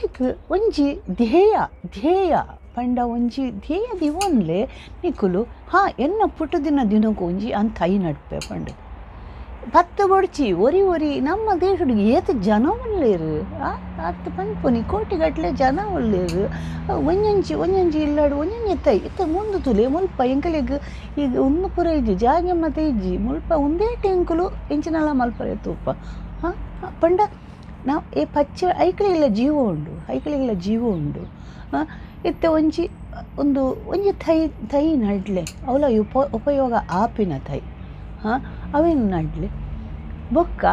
ಐಕ್ ಒಂಜಿ ಧ್ಯೇಯ ಧ್ಯೇಯ ಪಂಡ ಒಂಜಿ ಧ್ಯೇಯ ದಿವೊನ್ಲೆ ನಿಕುಲು ಹಾ ಎನ್ನ ಪುಟ್ಟು ದಿನ ದಿನಕ್ಕೂ ಒಂಜಿ ಅಂತ I ನಡ್ಪೆ ಪಂಡ ಪತ್ತು ಬೊಡ್ಚಿ ಒರಿ ಒರಿ ನಮ್ಮ ದೇಶಡ್ ಏತ್ ಜನ ಉಲ್ಲೆರ್ ಅತ್ ಪನ್ಪುನಿ ಕೋಟಿಗಟ್ಲೆ ಜನ ಉಲ್ಲೆರ್ ಒಂಜೊಂಜಿ ಒಂಜೊಂಜಿ ಇಲ್ಲಡ್ ಒಂಜೊಂಜಿ ತೈ ಇತ್ತೆ ಮುಂದು ತೂಲೆ ಮುಲ್ಪ ಎಂಕಲೆಗ್ ಈಗ ಉಂದು ಪೂರ ಇಜ್ಜಿ ಜಾಗೆ ಮಾತ ಇಜ್ಜಿ ಮುಲ್ಪ ಉಂದೇಟ್ ಎಂಕುಲು ಎಂಚಿನಲ ಮಲ್ಪರೆ ತೂಪ ಹಾಂ ಪಂಡ ನಾವು ಏ ಪಚ್ಚೆ ಐಕಳಿಗೆಲ್ಲ ಜೀವ ಉಂಡು ಐಕಳಿಗೆಲ್ಲ ಜೀವ ಉಂಡು. ಇತ್ತೆ ಒಂಜಿ ಒಂದು ಒಂಜಿ ಥೈ ಥೈ ನಡ್ಲೆ ಅವಲ ಉಪಯೋಗ ಆಪಿನ ಥೈ ಹಾಂ ಅವೇನು ನಡ್ಲೆ ಬೊಕ್ಕ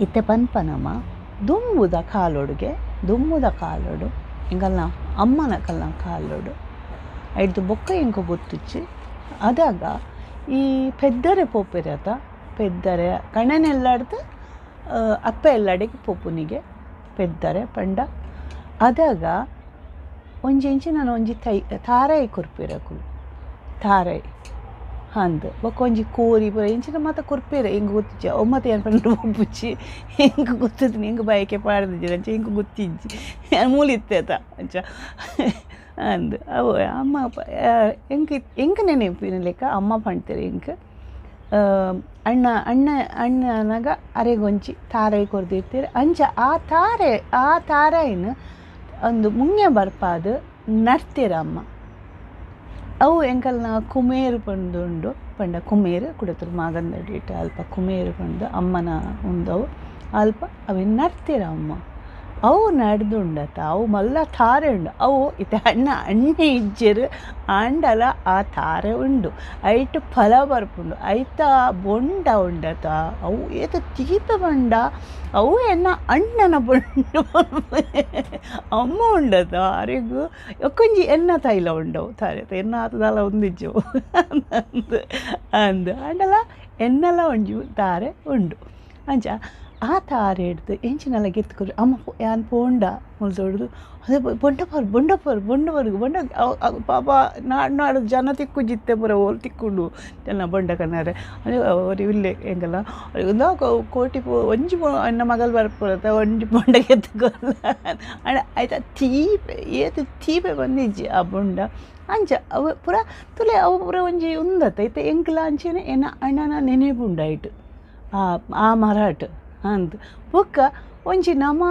ಇತ್ತೆ ಪನ್ಪ ನಮ ದುಂಬುದ ಕಾಲೊಡುಗೆ ದುಂಬುದ ಕಾಲೊಡು ಎಂಕಲ್ನ ಅಮ್ಮನ ಕಲ್ನ ಕಾಲೊಡು ಐಡ್ದು ಬೊಕ್ಕ ಎಂಕ ಗೊತ್ತುಚ್ಚಿ ಅದಾಗ ಈ ಪೆದ್ದರೆ ಪೋಪೆರತ ಪೆದ್ದರೆ ಕಣನೆಲ್ಲಾಡ್ದು ಅಪ್ಪ ಎಲ್ಲಡೆಗೆ ಪೋಪುನಿಗೆ ಪೆದ್ದರೆ ಪಂಡ ಅದಾಗ ಒಂಜಿ ಇಂಚಿ ನಾನು ಒಂಜಿ ತೈ ತಾರಾಯಿ ಕೊರ್ಪೆರಕುಲು ತಾರಾಯಿ ಅಂದ್ ಬೊಕ್ಕ ಒಂಜಿ ಕೋರಿ ಪೂರ ಇಂಚಿನ ಮಾತ ಕೊರ್ಪೆರ್ ಎಂಕ್ ಗೊತ್ತಿಜ್ಜಿ ಅವು ಮಾತ ಏನ್ ಪಂಡ ಒಪ್ಪುಜಿ ಎಂಕ್ ಗೊತ್ತಿತ್ತಿನಿ ಎಂಕ್ ಬಯಕೆ ಪಾಡ್ದಿಜ್ಜಿ ಅಂಚ ಎಂಕ್ ಗೊತ್ತಿಜ್ಜಿ ಮೂಲು ಇತ್ತೆತ ಅಂಚ ಅಂದ್ ಅವು ಅಮ್ಮ ಎಂಕ್ ಎಂಕ್ ನೆನಪಿನ ಲೆಕ್ಕ ಅಮ್ಮ ಪಣ್ತೇರ್ ಎಂಕ್ ಅಣ್ಣ ಅಣ್ಣ ಅಣ್ಣನಾಗ ಅರೆಗೊಂಜಿ ತಾರಾಯಿ ಕೊರ್ದಿತ್ತೆರ್ ಅಂಚ ಆ ತಾರೆ ಆ ತಾರಾಯಿನ್ ಒಂದು ಮುಂಗೆ ಬರ್ಪಾದ್ ನಡ್ತೆರ್ ಅಮ್ಮ. ಅವು ಎಂಕಲ್ನ ಕುಮೇರು ಪಂದುಂಡು ಪಂಡ ಕುಮೇರು ಕುಡತುರು ಮಾಗಂದಡಿಟ್ ಅಲ್ಪ ಕುಮೇರು ಪಂದು ಅಮ್ಮನ ಉಂದವು ಅಲ್ಪ ಅವೆನ್ ನಡ್ತೆರ್ ಅಮ್ಮ. ಅವು ನಡ್ದುಂಡತ ಅವು ಮಲ್ಲ ತಾರೆ ಉಂಡು ಅವು ಇತ್ತೆ ಅಣ್ಣ ಅಣ್ಣೆ ಇಜ್ಜೆರ್ ಆಂಡಲ ಆ ತಾರೆ ಉಂಡು ಐಟ್ ಫಲ ಬರ್ಪುಂಡು ಐತ ಬೊಂಡ ಉಂಡತ ಅವು ಏತ್ ತೀಪೆ ಬೊಂಡ ಅವು ಎನ್ನ ಅಣ್ಣನ ಬೊಂಡ ಅಮ್ಮ ಉಂಡತ ಅರೆಗ್ ಒಕ್ಕೊಂಜಿ ಎನ್ನ ತೈಲ ಉಂಡವು ತಾರೆ ಎನ್ನ ಆತದಾಲ ಒಂದಿಜ್ಜು ಅಂದ್ ಅಂದ್ ಆಂಡಲ ಎನ್ನಲ ಒಂಜಿ ತಾರೆ ಉಂಡು ಅಂಚ ಆ ತಾರೆ ಹಿಡ್ದು ಎಂಚಿನೆಲ್ಲ ಗೆತ್ಕೊರು ಅಮ್ಮ ಯಾನ್ ಪೋಂಡ ಮುಲ್ತೊಡ್ದು ಅದೇ ಬೊಂಡಪರ್ ಬೊಂಡಪರ್ ಬೊಂಡವರ್ಗು ಬೊಂಡ ಪಾಪ ನಾಡು ನಾಡು ಜನ ತಿಕ್ಕುಜಿತ್ತೆ ಪೂರ ಓಲು ತಿಕ್ಕುಂಡು ಜನ ಬೊಂಡ ಕಣ್ಣಾರೆ ಅದೇ ಅವರು ಇಲ್ಲೇ ಎಂಕಲ್ಲ ಕೋಟಿ ಪೋ ಒಂಜಿ ಎನ್ನ ಮಗಲ್ ಬರ್ಪುರತ ಒಂಜಿ ಬೊಂಡ ಗೆತ್ತುಕೊಲ್ಲ ಅಂಡ ಆಯ್ತಾ ತೀಪೆ ಏತ್ ತೀಪೆ ಬಂದಿಜ್ಜಿ ಆ ಬೊಂಡ ಅಂಚ ಅವು ಪೂರ ತುಲೆ ಅವು ಪೂರ ಒಂಜಿ ಉಂದತ್ತ ಇತ್ತೆ ಎಂಕಲ ಅಂಚೆನೆ ಎನ್ನ ಅಣ್ಣನ ನೆನೆಪುಂಡಾಯ್ಟ್ ಆ ಆ ಮರಾಟ್ ಅಂದ್ ಬೊಕ್ಕ ಒಂಜಿ ನಮ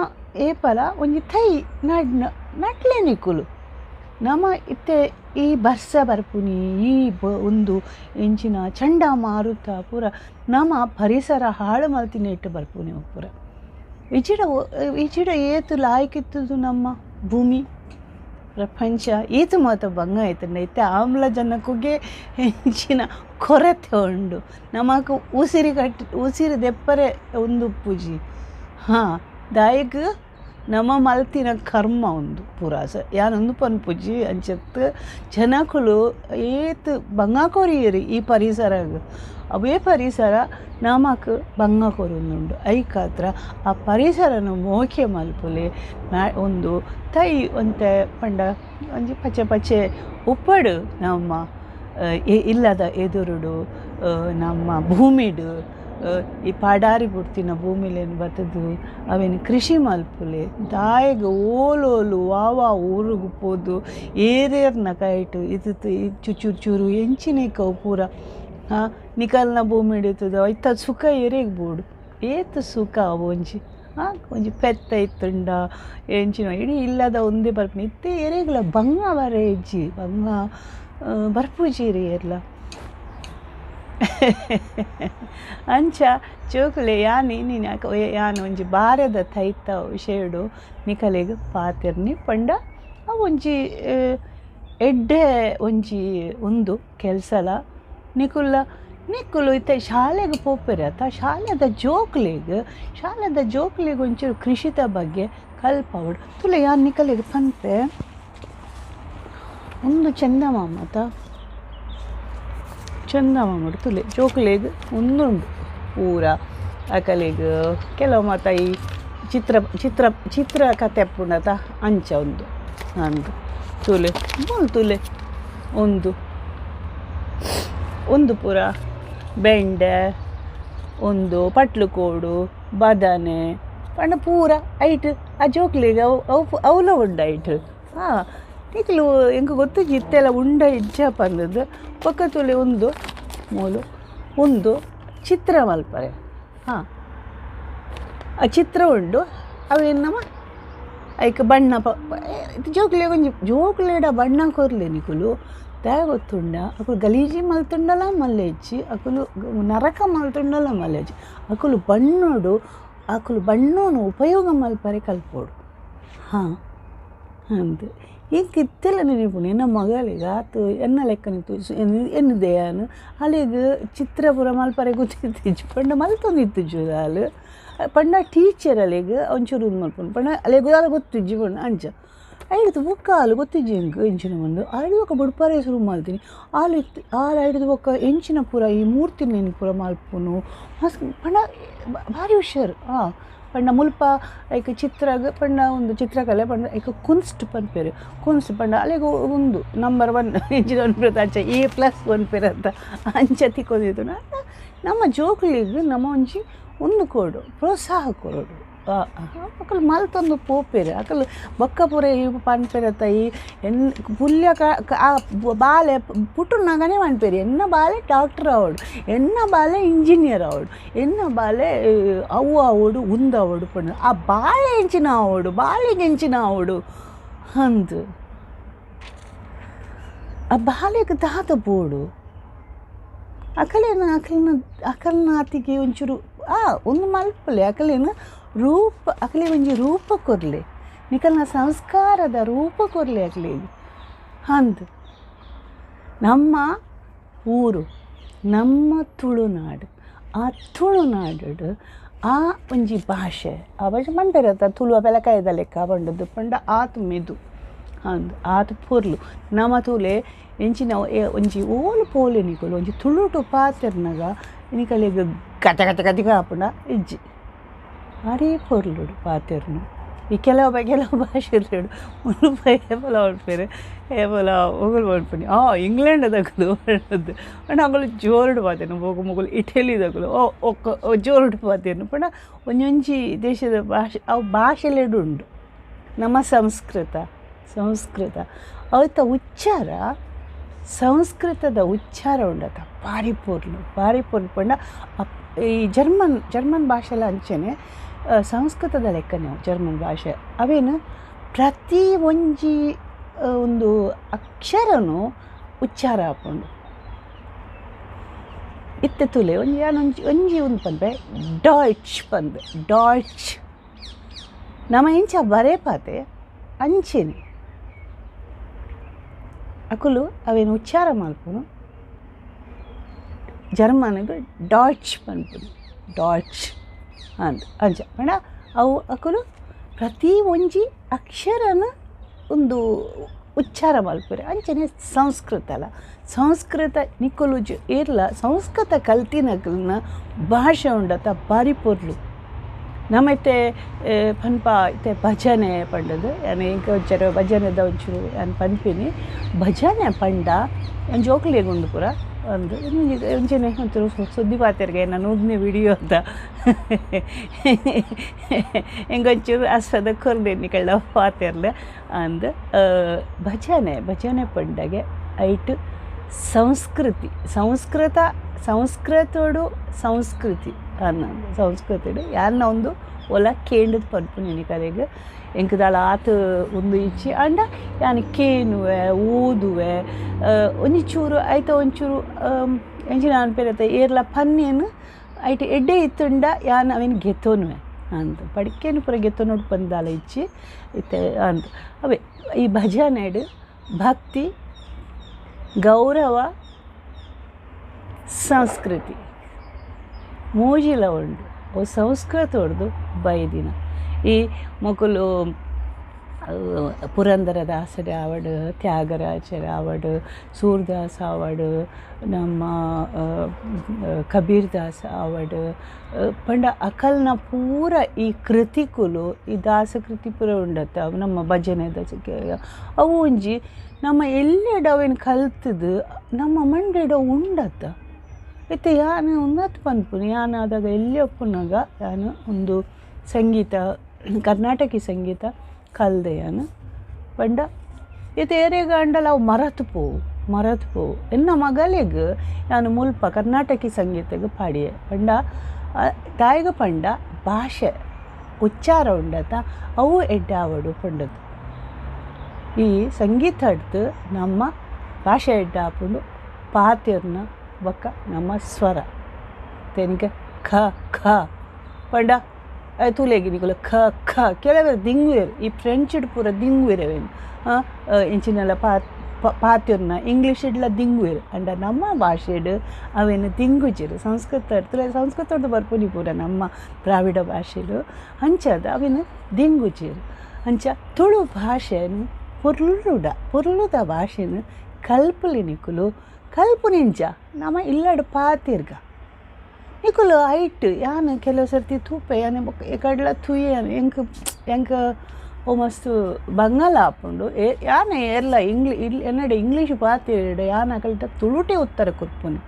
ಏಪಲ ಒಂಜಿ ತೈ ನಡ್ನ ನಟ್ಲೆ ನಿಕುಲು ನಮ ಇತ್ತೆ ಈ ಬರ್ಸ ಬರ್ಪುನಿ ಈ ಒಂದು ಎಂಚಿನ ಚಂಡಮಾರುತ ಪೂರ ನಮ ಪರಿಸರ ಹಾಳು ಮಲ್ತಿನ ಇಟ್ಟು ಬರ್ಪುನಿ ಪೂರ ಇಚಿಡ ಇಚಿಡ ಏತು ಲಾಯ್ಕಿತ್ತದು ನಮ್ಮ ಭೂಮಿ ಪ್ರಪಂಚ ಈತು ಮಾತ ಬಂಗ ಆಯ್ತಂಡ ಇತ್ತೆ ಆಮ್ಲಜನಕಗೆ ಹೆಚ್ಚಿನ ಕೊರತೆ ಉಂಡು ನಮಕ್ ಉಸಿರಿ ಕಟ್ಟಿ ಉಸಿರು ದೆಪ್ಪರೆ ಒಂದು ಪೂಜಿ ಹಾಂ ದಾಯಕ್ ನಮ್ಮ ಮಲ್ತಿನ ಕರ್ಮ ಉಂದು ಪೂರ ಯಾನೊಂದು ಪನ್ಪುಜಿ ಅಂಚತ್ ಜನಕುಲು ಏತ್ ಬಂಗ ಕೊರಿಯರು ಈ ಪರಿಸರ ಅವೇ ಪರಿಸರ ನಮಕ್ ಬಂಗ ಕೊರೊಂದುಂಡು ಐಕಾತ್ರ ಆ ಪರಿಸರನು ಮೋಕೆ ಮಲ್ಪುಲೆ ಒಂದು ತೈ ಒಂತೆ ಪಂಡ ಒಂಜಿ ಪಚ್ಚೆ ಪಚ್ಚೆ ಉಪ್ಪಡು ನಮ್ಮ ಇಲ್ಲದ ಎದುರುಡು ನಮ್ಮ ಭೂಮಿಡು ಈ ಪಾಡಾರಿ ಬುಡ್ತಿನ ಭೂಮಿಲೇನು ಬತ್ತದು ಅವೇನು ಕೃಷಿ ಮಲ್ಪುಲೆ ದಾಯಗ್ ಓಲೋಲು ವಾವಾ ಊರುಗು ಪೋದು ಏರೇರ್ನ ಕೈಟು ಇದು ಚುಚೂರು ಚೂರು ಎಂಚಿನ ಪೂರ ಹಾಂ ನಿಕಲ್ನ ಭೂಮಿ ಹಿಡಿತದ ಐತ ಸುಖ ಏರೇಗ್ ಬೋಡು ಏತ್ ಸುಖ ಒಂಜಿ ಹಾಂ ಒಂಜಿ ಪೆತ್ತ ಇತ್ತುಂಡ ಎಂಚಿನ ಇಡೀ ಇಲ್ಲದ ಒಂದೇ ಬರ್ಪುನಿ ಇತ್ತೆ ಏರೇಗ್ಲ ಬಂಗ ಬರ ಇಜ್ಜಿ ಬಂಗ ಬರ್ಪುಜಿ ಏರ್ಲ ಅಂಚ ಜೋಕುಲೆ ಯಾನ್ ಇನ್ನಿನ ಯಾನ್ ಒಂಜಿ ಬಾರೆದ ತೈತ ವಿಷಯಡು ನಿಕಲೆಗ್ ಪಾತೆರ್ನಿ ಪಂಡ ಅವು ಒಂಜಿ ಎಡ್ಡೆ ಒಂಜಿ ಉಂದು ಕೆಲಸಲ ನಿಕುಲ್ಲ ನಿಕ್ಕುಲು ಇತ್ತೆ ಶಾಲೆಗೆ ಪೋಪೆರೆ ಅತ್ತ ಶಾಲೆದ ಜೋಕ್ಲೆಗ್ ಶಾಲೆದ ಜೋಕ್ಲೆಗ್ ಒಂಚೂರು ಕೃಷಿತ ಬಗ್ಗೆ ಕಲ್ಪವಡು ತುಲೆ ಯಾನ್ ನಿಕಲೆಗ್ ಪನ್ಪೆ ಒಂದು ಚಂದಮಾಮ ಅತ್ತ ಚಂದಮಾಮಡು ತುಲೆ ಜೋಕ್ಲೆಗ್ ಒಂದುಂಡು ಪೂರ ಅಕಲೆಗ್ ಕೆಲವು ಮಾತ ಈ ಚಿತ್ರ ಚಿತ್ರ ಚಿತ್ರ ಕತೆ ಪುಂಡತ ಅಂಚ ಒಂದು ಅಂದು ತುಲೆ ಮೂಲು ತುಲೆ ಒಂದು ಒಂದು ಪೂರ ಬೆಂಡೆ ಒಂದು ಪಟ್ಲುಕೋಡು ಬದನೆ ಪಂಡ ಪೂರ ಐಟ್ ಆ ಜೋಕ್ಲೆಗ್ ಅವು ಅವು ಅವಲ ಉಂಡು ಐಟ್ ಹಾಂ ನಿಕ್ಲು ಎಂಕ್ ಗೊತ್ತುಜಿ ಇತ್ತೆಲ್ಲ ಉಂಡ ಇಜ್ಜ ಪಂದದ್ದು ಬೊಕ್ಕ ತುಲೆ ಒಂದು ಮೂಲು ಒಂದು ಚಿತ್ರ ಮಲ್ಪರೆ ಹಾಂ ಆ ಚಿತ್ರ ಉಂಡು ಅವೇನಮ್ಮ ಐಕ್ ಬಣ್ಣ ಜೋಕ್ಲೆಗ್ ಒಂಜಿ ಜೋಕ್ಲೆಡ ಬಣ್ಣ ಕೊರ್ಲೆ ನಿಕುಲು ದಾಯೆ ಗೊತ್ತುಂಡ ಅಕುಲು ಗಲೀಜಿ ಮಲ್ತುಂಡಲ ಮಲ್ಲೆಜ್ಜಿ ಅಕುಲು ನರಕ ಮಲ್ತುಂಡಲ ಮಲ್ಲೆಜ್ಜಿ ಅಕುಲು ಬಣ್ಣೋಡು ಅಕುಲು ಬಣ್ಣೋನು ಉಪಯೋಗ ಮಲ್ಪರೆ ಕಲ್ಪೋಡು ಹಾಂ ಅಂದ್ ಎಂಕ್ ಇತ್ತೆಲ್ಲ ನೆನಪುಂಡು ಎನ್ನ ಮಗಳಿಗೆ ಆತು ಎನ್ನ ಲೆಕ್ಕನೆ ಎನ್ನುದೆ ಯಾನ್ ಅಲೆಗ್ ಚಿತ್ರ ಪೂರ ಮಲ್ಪರೆ ಗೊತ್ತಿತ್ತಿಜ್ಜಿ ಪಂಡ ಮಲ್ತೊಂದಿತ್ತಿಜ್ಜು ಆಲ್ ಪಂಡ ಟೀಚರ್ ಅಲೆಗ್ ಒಂಚೂರು ಉಂದು ಮಲ್ಪುಂಡು ಪಂಡ ಅಲೆಗ್ ದಾಲ ಗೊತ್ತಿಜ್ಜಿ ಪಂಡ ಅಂಚ ಐಡ್ದು ಬೊಕ್ಕ ಆಲ್ ಗೊತ್ತಿಜ್ಜಿ ಎಂಕ್ ಎಂಚಿನ ಪಂದ್ ಐಡ್ದು ಬೊಕ್ಕ ಬುಡ್ಪರೆ ಸುರು ಮಲ್ತಿನಿ ಆಲ್ ಇತ್ತು ಆಲ್ ಐಡ್ದು ಬೊಕ್ಕ ಎಂಚಿನ ಪೂರ ಈ ಮೂರ್ತಿಲೆನ್ ಪೂರ ಮಲ್ಪುನು ಮಸ್ತ್ ಪಂಡ ಭಾರಿ ಹುಷಾರು ಹಾಂ ಪಂಡ ಮುಲ್ಪ ಐಕ್ ಚಿತ್ರಗ್ ಪಂಡ ಒಂದು ಚಿತ್ರಕಲೆ ಪಂಡ ಐಕ್ ಕುನ್ಸ್ಟ್ ಪನ್ಪೆರ್ ಕುನ್ಸ್ಟ್ ಪಂಡ ಅಲೆಗ್ ಉಂದು ನಂಬರ್ 1 ಎಂಚಿನ ಪನ್ಪೆರ್ ಅಂಚ ಎ ಪ್ಲಸ್ ಪನ್ಪೆರ್ ಅಂತ ಅಂಚ ತಿಕ್ಕೊಂದಿತ್ತುಂಡು ನಮ್ಮ ಜೋಕುಲೆಗ್ ನಮ ಒಂಜಿ ಉಂದು ಕೊರೊಡು ಪ್ರೋತ್ಸಾಹ ಕೊರೊಡು ಅಕುಲು ಮಲ್ತೊಂದು ಪೋಪೆರ್ ಅಕುಲು ಬೊಕ್ಕ ಪೂರ ಈ ಪನ್ಪೆರತ್ತ ಈ ಎನ್ ಪುಲ್ಯ ಆ ಬಾಲೆ ಪುಟ್ಟುನಗನೇ ಪನ್ಪೆರ್ ಎನ್ನ ಬಾಲೆ ಡಾಕ್ಟ್ರ್ ಆವೊಡು ಎನ್ನ ಬಾಲೆ ಇಂಜಿನಿಯರ್ ಆವೊಡು ಎನ್ನ ಬಾಲೆ ಅವು ಆವೊಡು ಉಂದು ಆವೊಡು ಪಂಡ ಆ ಬಾಲೆ ಎಂಚಿನ ಆವೊಡು ಬಾಲೆಗ್ ಎಂಚಿನ ಆವೊಡು ಅಂದ್ ಆ ಬಾಲೆಗ್ ದಾದ ಬೋಡು ಅಕಲೆನ ಅಕಲ್ನ ಅಕಲ್ನಾತಿಗೆ ಒಂಚೂರು ಆ ಒಂದು ಮಲ್ಪಲೆ ಅಕಲೆನ ರೂಪ ಅಕ್ಲೆ ಒಂಜಿ ರೂಪ ಕೊರ್ಲೆ ನಿಕಲ್ನ ಸಂಸ್ಕಾರದ ರೂಪ ಕೊರ್ಲೆ ಅಕ್ಲೆಗ್ ಅಂದ್ ನಮ್ಮ ಊರು ನಮ್ಮ ತುಳುನಾಡು ಆ ತುಳುನಾಡು ಆ ಒಂಜಿ ಭಾಷೆ ಆ ಭಾಷೆ ಪನ್ಪೆರತ್ತ ತುಳುವ ಪೆಲಕಾಯಿದ ಲೆಕ್ಕ ಪಂಡದ್ದು ಪಂಡ ಆತ್ ಮೆದು ಅಂದ್ ಆತ್ ಪೊರ್ಲು ನಮ ತೂಲೆ ಎಂಚಿನ ಒಂಜಿ ಓಲು ಪೋಲೆ ನಿಕುಲು ಒಂಜಿ ತುಳುಟು ಪಾತೆರ್ನಗ ನಿಕಲೆಗ್ ಗತ ಗತ ಗತಿಗ ಆಪುಂಡ ಇಜ್ಜಿ ಭಾರಿ ಪೊರ್ಲುಡು ಪಾತೆರ್ನು ಈ ಕೆಲವು ಕೆಲವು ಭಾಷೆಲೆಡ್ ಮುಲ್ಪ ಏಪಲ ಪನ್ಪೆರ್ ಏಪಲ ಒಗುಲು ಪನ್ಪುನಿ ಆ ಇಂಗ್ಲೆಂಡ್ ದಕುಲು ಪಂಡದ್ದು ಪಂಡ ಅಕುಲು ಜೋರುಡು ಪಾತೆರ್ನು ಬೊಕ ಮೊಕುಲು ಇಟಲಿ ದಕುಲು ಓ ಒಕ್ಕ ಜೋರುಡು ಪಾತೆರ್ನು ಪಂಡ ಒಂಜೊಂಜಿ ದೇಶದ ಭಾಷೆ ಅವು ಭಾಷೆಲೆಡ್ ಉಂಡು ನಮ್ಮ ಸಂಸ್ಕೃತ ಸಂಸ್ಕೃತ ಅವೆತ ಉಚ್ಚಾರ ಸಂಸ್ಕೃತದ ಉಚ್ಚಾರ ಉಂಡತ ಭಾರಿ ಪೊರ್ಲು ಭಾರಿ ಪೊರ್ಲು ಪಂಡ ಈ ಜರ್ಮನ್ ಜರ್ಮನ್ ಭಾಷೆಲ ಅಂಚನೆ ಸಂಸ್ಕೃತದ ಲೆಕ್ಕನೆ ಅವು ಜರ್ಮನ್ ಭಾಷೆ ಅವೇನು ಪ್ರತಿ ಒಂಜಿ ಒಂದು ಅಕ್ಷರನು ಉಚ್ಚಾರ ಆಪುಂಡು ಇತ್ತೆ ತೂಲೆ ಒಂಜಿ ಯಾನ್ ಒಂಜಿ ಒಂಜಿ ಉಂದು ಪನ್ಪೆ ಡಾಯ್ಚ್ ಪಂದ್ ಡಾಯ್ಚ್ ನಮ ಇಂಚ ಬರೆಪಾತೆ ಅಂಚೆನೆ ಅಕುಲು ಅವೇನು ಉಚ್ಚಾರ ಮಲ್ಪುನು ಜರ್ಮನ್ಗ್ ಡಾಯ್ಚ್ ಪನ್ಪುನು ಡಾಯ್ಚ್ ಅಂದ್ ಅಂಚ ಪಂಡ ಅವು ಅಕುಲು ಪ್ರತಿ ಒಂಜಿ ಅಕ್ಷರನ ಒಂದು ಉಚ್ಚಾರ ಮಲ್ಪುವೆರ್ ಅಂಚನೆ ಸಂಸ್ಕೃತಲ ಸಂಸ್ಕೃತ ನಿಕುಲು ಏರ್ಲ ಸಂಸ್ಕೃತ ಕಲ್ತಿನಕಲ್ನ ಭಾಷೆ ಉಂಡತ ಬಾರಿ ಪೊರ್ಲು ನಮ ಇತ್ತೆ ಪನ್ಪ ಇತ್ತೆ ಭಜನೆ ಪಂಡದು ಯಾನ್ ಎಂಕ್ ಒಂಚೂರು ಭಜನೆದ ಒಂಚೂರು ಯಾನ್ ಪನ್ಪಿನಿ ಭಜನೆ ಪಂಡ ಯಾನ್ ಜೋಕುಲೆಗ್ ಉಂಡು ಪೂರ ಅಂದ್ ಒಂಚೆನೆ ಒಂಚೂರು ಸುದ್ದಿ ಪಾತೆರ್ಗೆ ಎನ್ನ ನೂದನೇ ವಿಡಿಯೋ ಅಂತ ಎಂಕೊಂಚೂರು ಆಸ್ಪದ ಕೊರ್ದೆ ನಿಕಲ್ಡ ಪಾತೆರ್ಲೆ ಅಂದ್ ಭಜನೆ ಭಜನೆ ಪಂಡಗೆ ಐಟ್ ಸಂಸ್ಕೃತಿ ಸಂಸ್ಕೃತ ಸಂಸ್ಕೃತೋಡು ಸಂಸ್ಕೃತಿ ಅನ್ನ ಸಂಸ್ಕೃತಿಡು ಯಾನ್ನ ಒಂದು ಒಲ ಕೇಂಡದ್ ಪನ್ಪುನಿ ನಿಕಲೆಗ್ ಎಂಕ್ ದಾಲ ಆತ್ ಉಂದು ಇಜ್ಜಿ ಆಂಡ ಯಾನ್ ಕೇನುವೆ ಓದುವೆ ಒಂಜಿ ಚೂರು ಐತ ಒಂಚೂರು ಎಂಚಿನ ಪನ್ಪೆರತ ಏರ್ಲ ಪನ್ನೇನು ಐಟ್ ಎಡ್ಡೆ ಇತ್ತುಂಡ ಯಾನ್ ಅವೆನ್ ಗೆತೊನುವೆ ಅಂದ್ ಪಡಿಕೆನ್ ಪೂರ ಗೆತೊನೊಡು ಪಂದ್ ದಾಲ ಇಜ್ಜಿ ಇತ್ತೆ ಅಂದ್ ಅವೇ ಈ ಭಜನೆಡ್ ಭಕ್ತಿ ಗೌರವ ಸಂಸ್ಕೃತಿ ಮೂಜಿಲ ಉಂಡು ಅವು ಸಂಸ್ಕೃತೊಡ್ದು ಬೈದಿನ ಈ ಮೊಕುಲು ಪುರಂದರದಾಸರ ಆವಡ್ ತ್ಯಾಗರಾಜರ ಆವಡ್ ಸೂರ್ದಾಸ್ ಆವಡ್ ನಮ್ಮ ಕಬೀರ್ ದಾಸ್ ಆವಡ್ ಪಂಡ ಅಕಲ್ನ ಪೂರ ಈ ಕೃತಿಕುಲು ಈ ದಾಸ ಕೃತಿ ಪೂರ ಉಂಡತ್ತ ನಮ್ಮ ಭಜನೆದ ಅವು ಒಂಜಿ ನಮ್ಮ ಎಲ್ಲೆಡ್ ಅವೆನ್ ಕಲ್ತುದು ನಮ್ಮ ಮಂಡೆಡ್ ಅವು ಉಂಡತ್ತ ಇತ್ತೆ ಯಾನ್ ಉಂದತ್ ಪನ್ಪುನಿ ಯಾನ್ ಆದಾಗ ಎಲ್ಲಿ ಉಪ್ಪುನಗ ಯಾನ್ ಒಂದು ಸಂಗೀತ ಕರ್ನಾಟಕಿ ಸಂಗೀತ ಕಲ್ದೆ ಯಾನ್ ಪಂಡ ಇತ್ತೆ ಏರೆಗ್ ಆಂಡಲ ಅವು ಮರತ್ ಪೋವು ಮರತ್ ಪೋವು ಎನ್ನ ಮಗಲೆಗ್ ಯಾನ್ ಮುಲ್ಪ ಕರ್ನಾಟಕಿ ಸಂಗೀತಗ್ ಪಾಡಿಯೆ ಪಂಡ ದಾಯೆಗ್ ಪಂಡ ಭಾಷೆ ಉಚ್ಚಾರ ಉಂಡತ ಅವು ಎಡ್ಡೆ ಆವೊಡು ಪಂಡದು ಈ ಸಂಗೀತಡ್ದು ನಮ್ಮ ಭಾಷೆ ಎಡ್ಡೆ ಆಪುಂಡು ಪಾತೆರ್ನ ಬೊಕ್ಕ ನಮ್ಮ ಸ್ವರ ತೆನಿಗೆ ಖ ಖ ಪಂಡ ತೂಲೆಗ್ ನಿಕುಲು ಖ ಖ ಕೆಲವೆರ್ ದಿಂಗುವೆರ್ ಈ ಫ್ರೆಂಚ್ಡ್ ಪೂರ ದಿಂಗುವೆರ್ ಅವೆನ್ ಇಂಚಿನೆಲ ಪಾತೆರ್ನ ಇಂಗ್ಲೀಷ್ಡ್ಲ ದಿಂಗುವೆರ್ ಆಂಡ ನಮ್ಮ ಭಾಷೆಡ್ ಅವೆನ್ ದಿಂಗುಜೆರ್ ಸಂಸ್ಕೃತ ಸಂಸ್ಕೃತಡ್ ಬರ್ಪುನಿ ಪೂರ ನಮ್ಮ ದ್ರಾವಿಡ ಭಾಷೆಲು ಅಂಚಾದ್ ಅವೆನ್ ದಿಂಗುಜೆರ್ ಅಂಚ ತುಳು ಭಾಷೆನ್ ಪೊರ್ಲುಡ ಪೊರ್ಲುದ ಭಾಷೆನ್ ಕಲ್ಪುಲೆ ನಿಕುಲು ಕಲ್ಪುನಿಂಚ ನಮ ಇಲ್ಲಡ್ ಪಾತೆರ್ಗ ನಿಕುಲು ಐಟ್ ಯಾನ್ ಕೆಲವು ಸರ್ತಿ ತೂಪೆ ಯಾನ್ ಕಡ್ಲ ತೂಯೆ ಯಾನ್ ಎಂಕ್ ಎಂಕ್ ಓ ಮಸ್ತ್ ಬಂಗಲ ಆಪುಂಡು ಯಾನ್ ಏರ್ಲ ಎನ್ನಡ ಇಂಗ್ಲೀಷ್ ಪಾತೆರ್ಡ ಯಾನ್ ಅಕಲ್ಡ ತುಳುಟೇ ಉತ್ತರ ಕೊರ್ಪುನಿ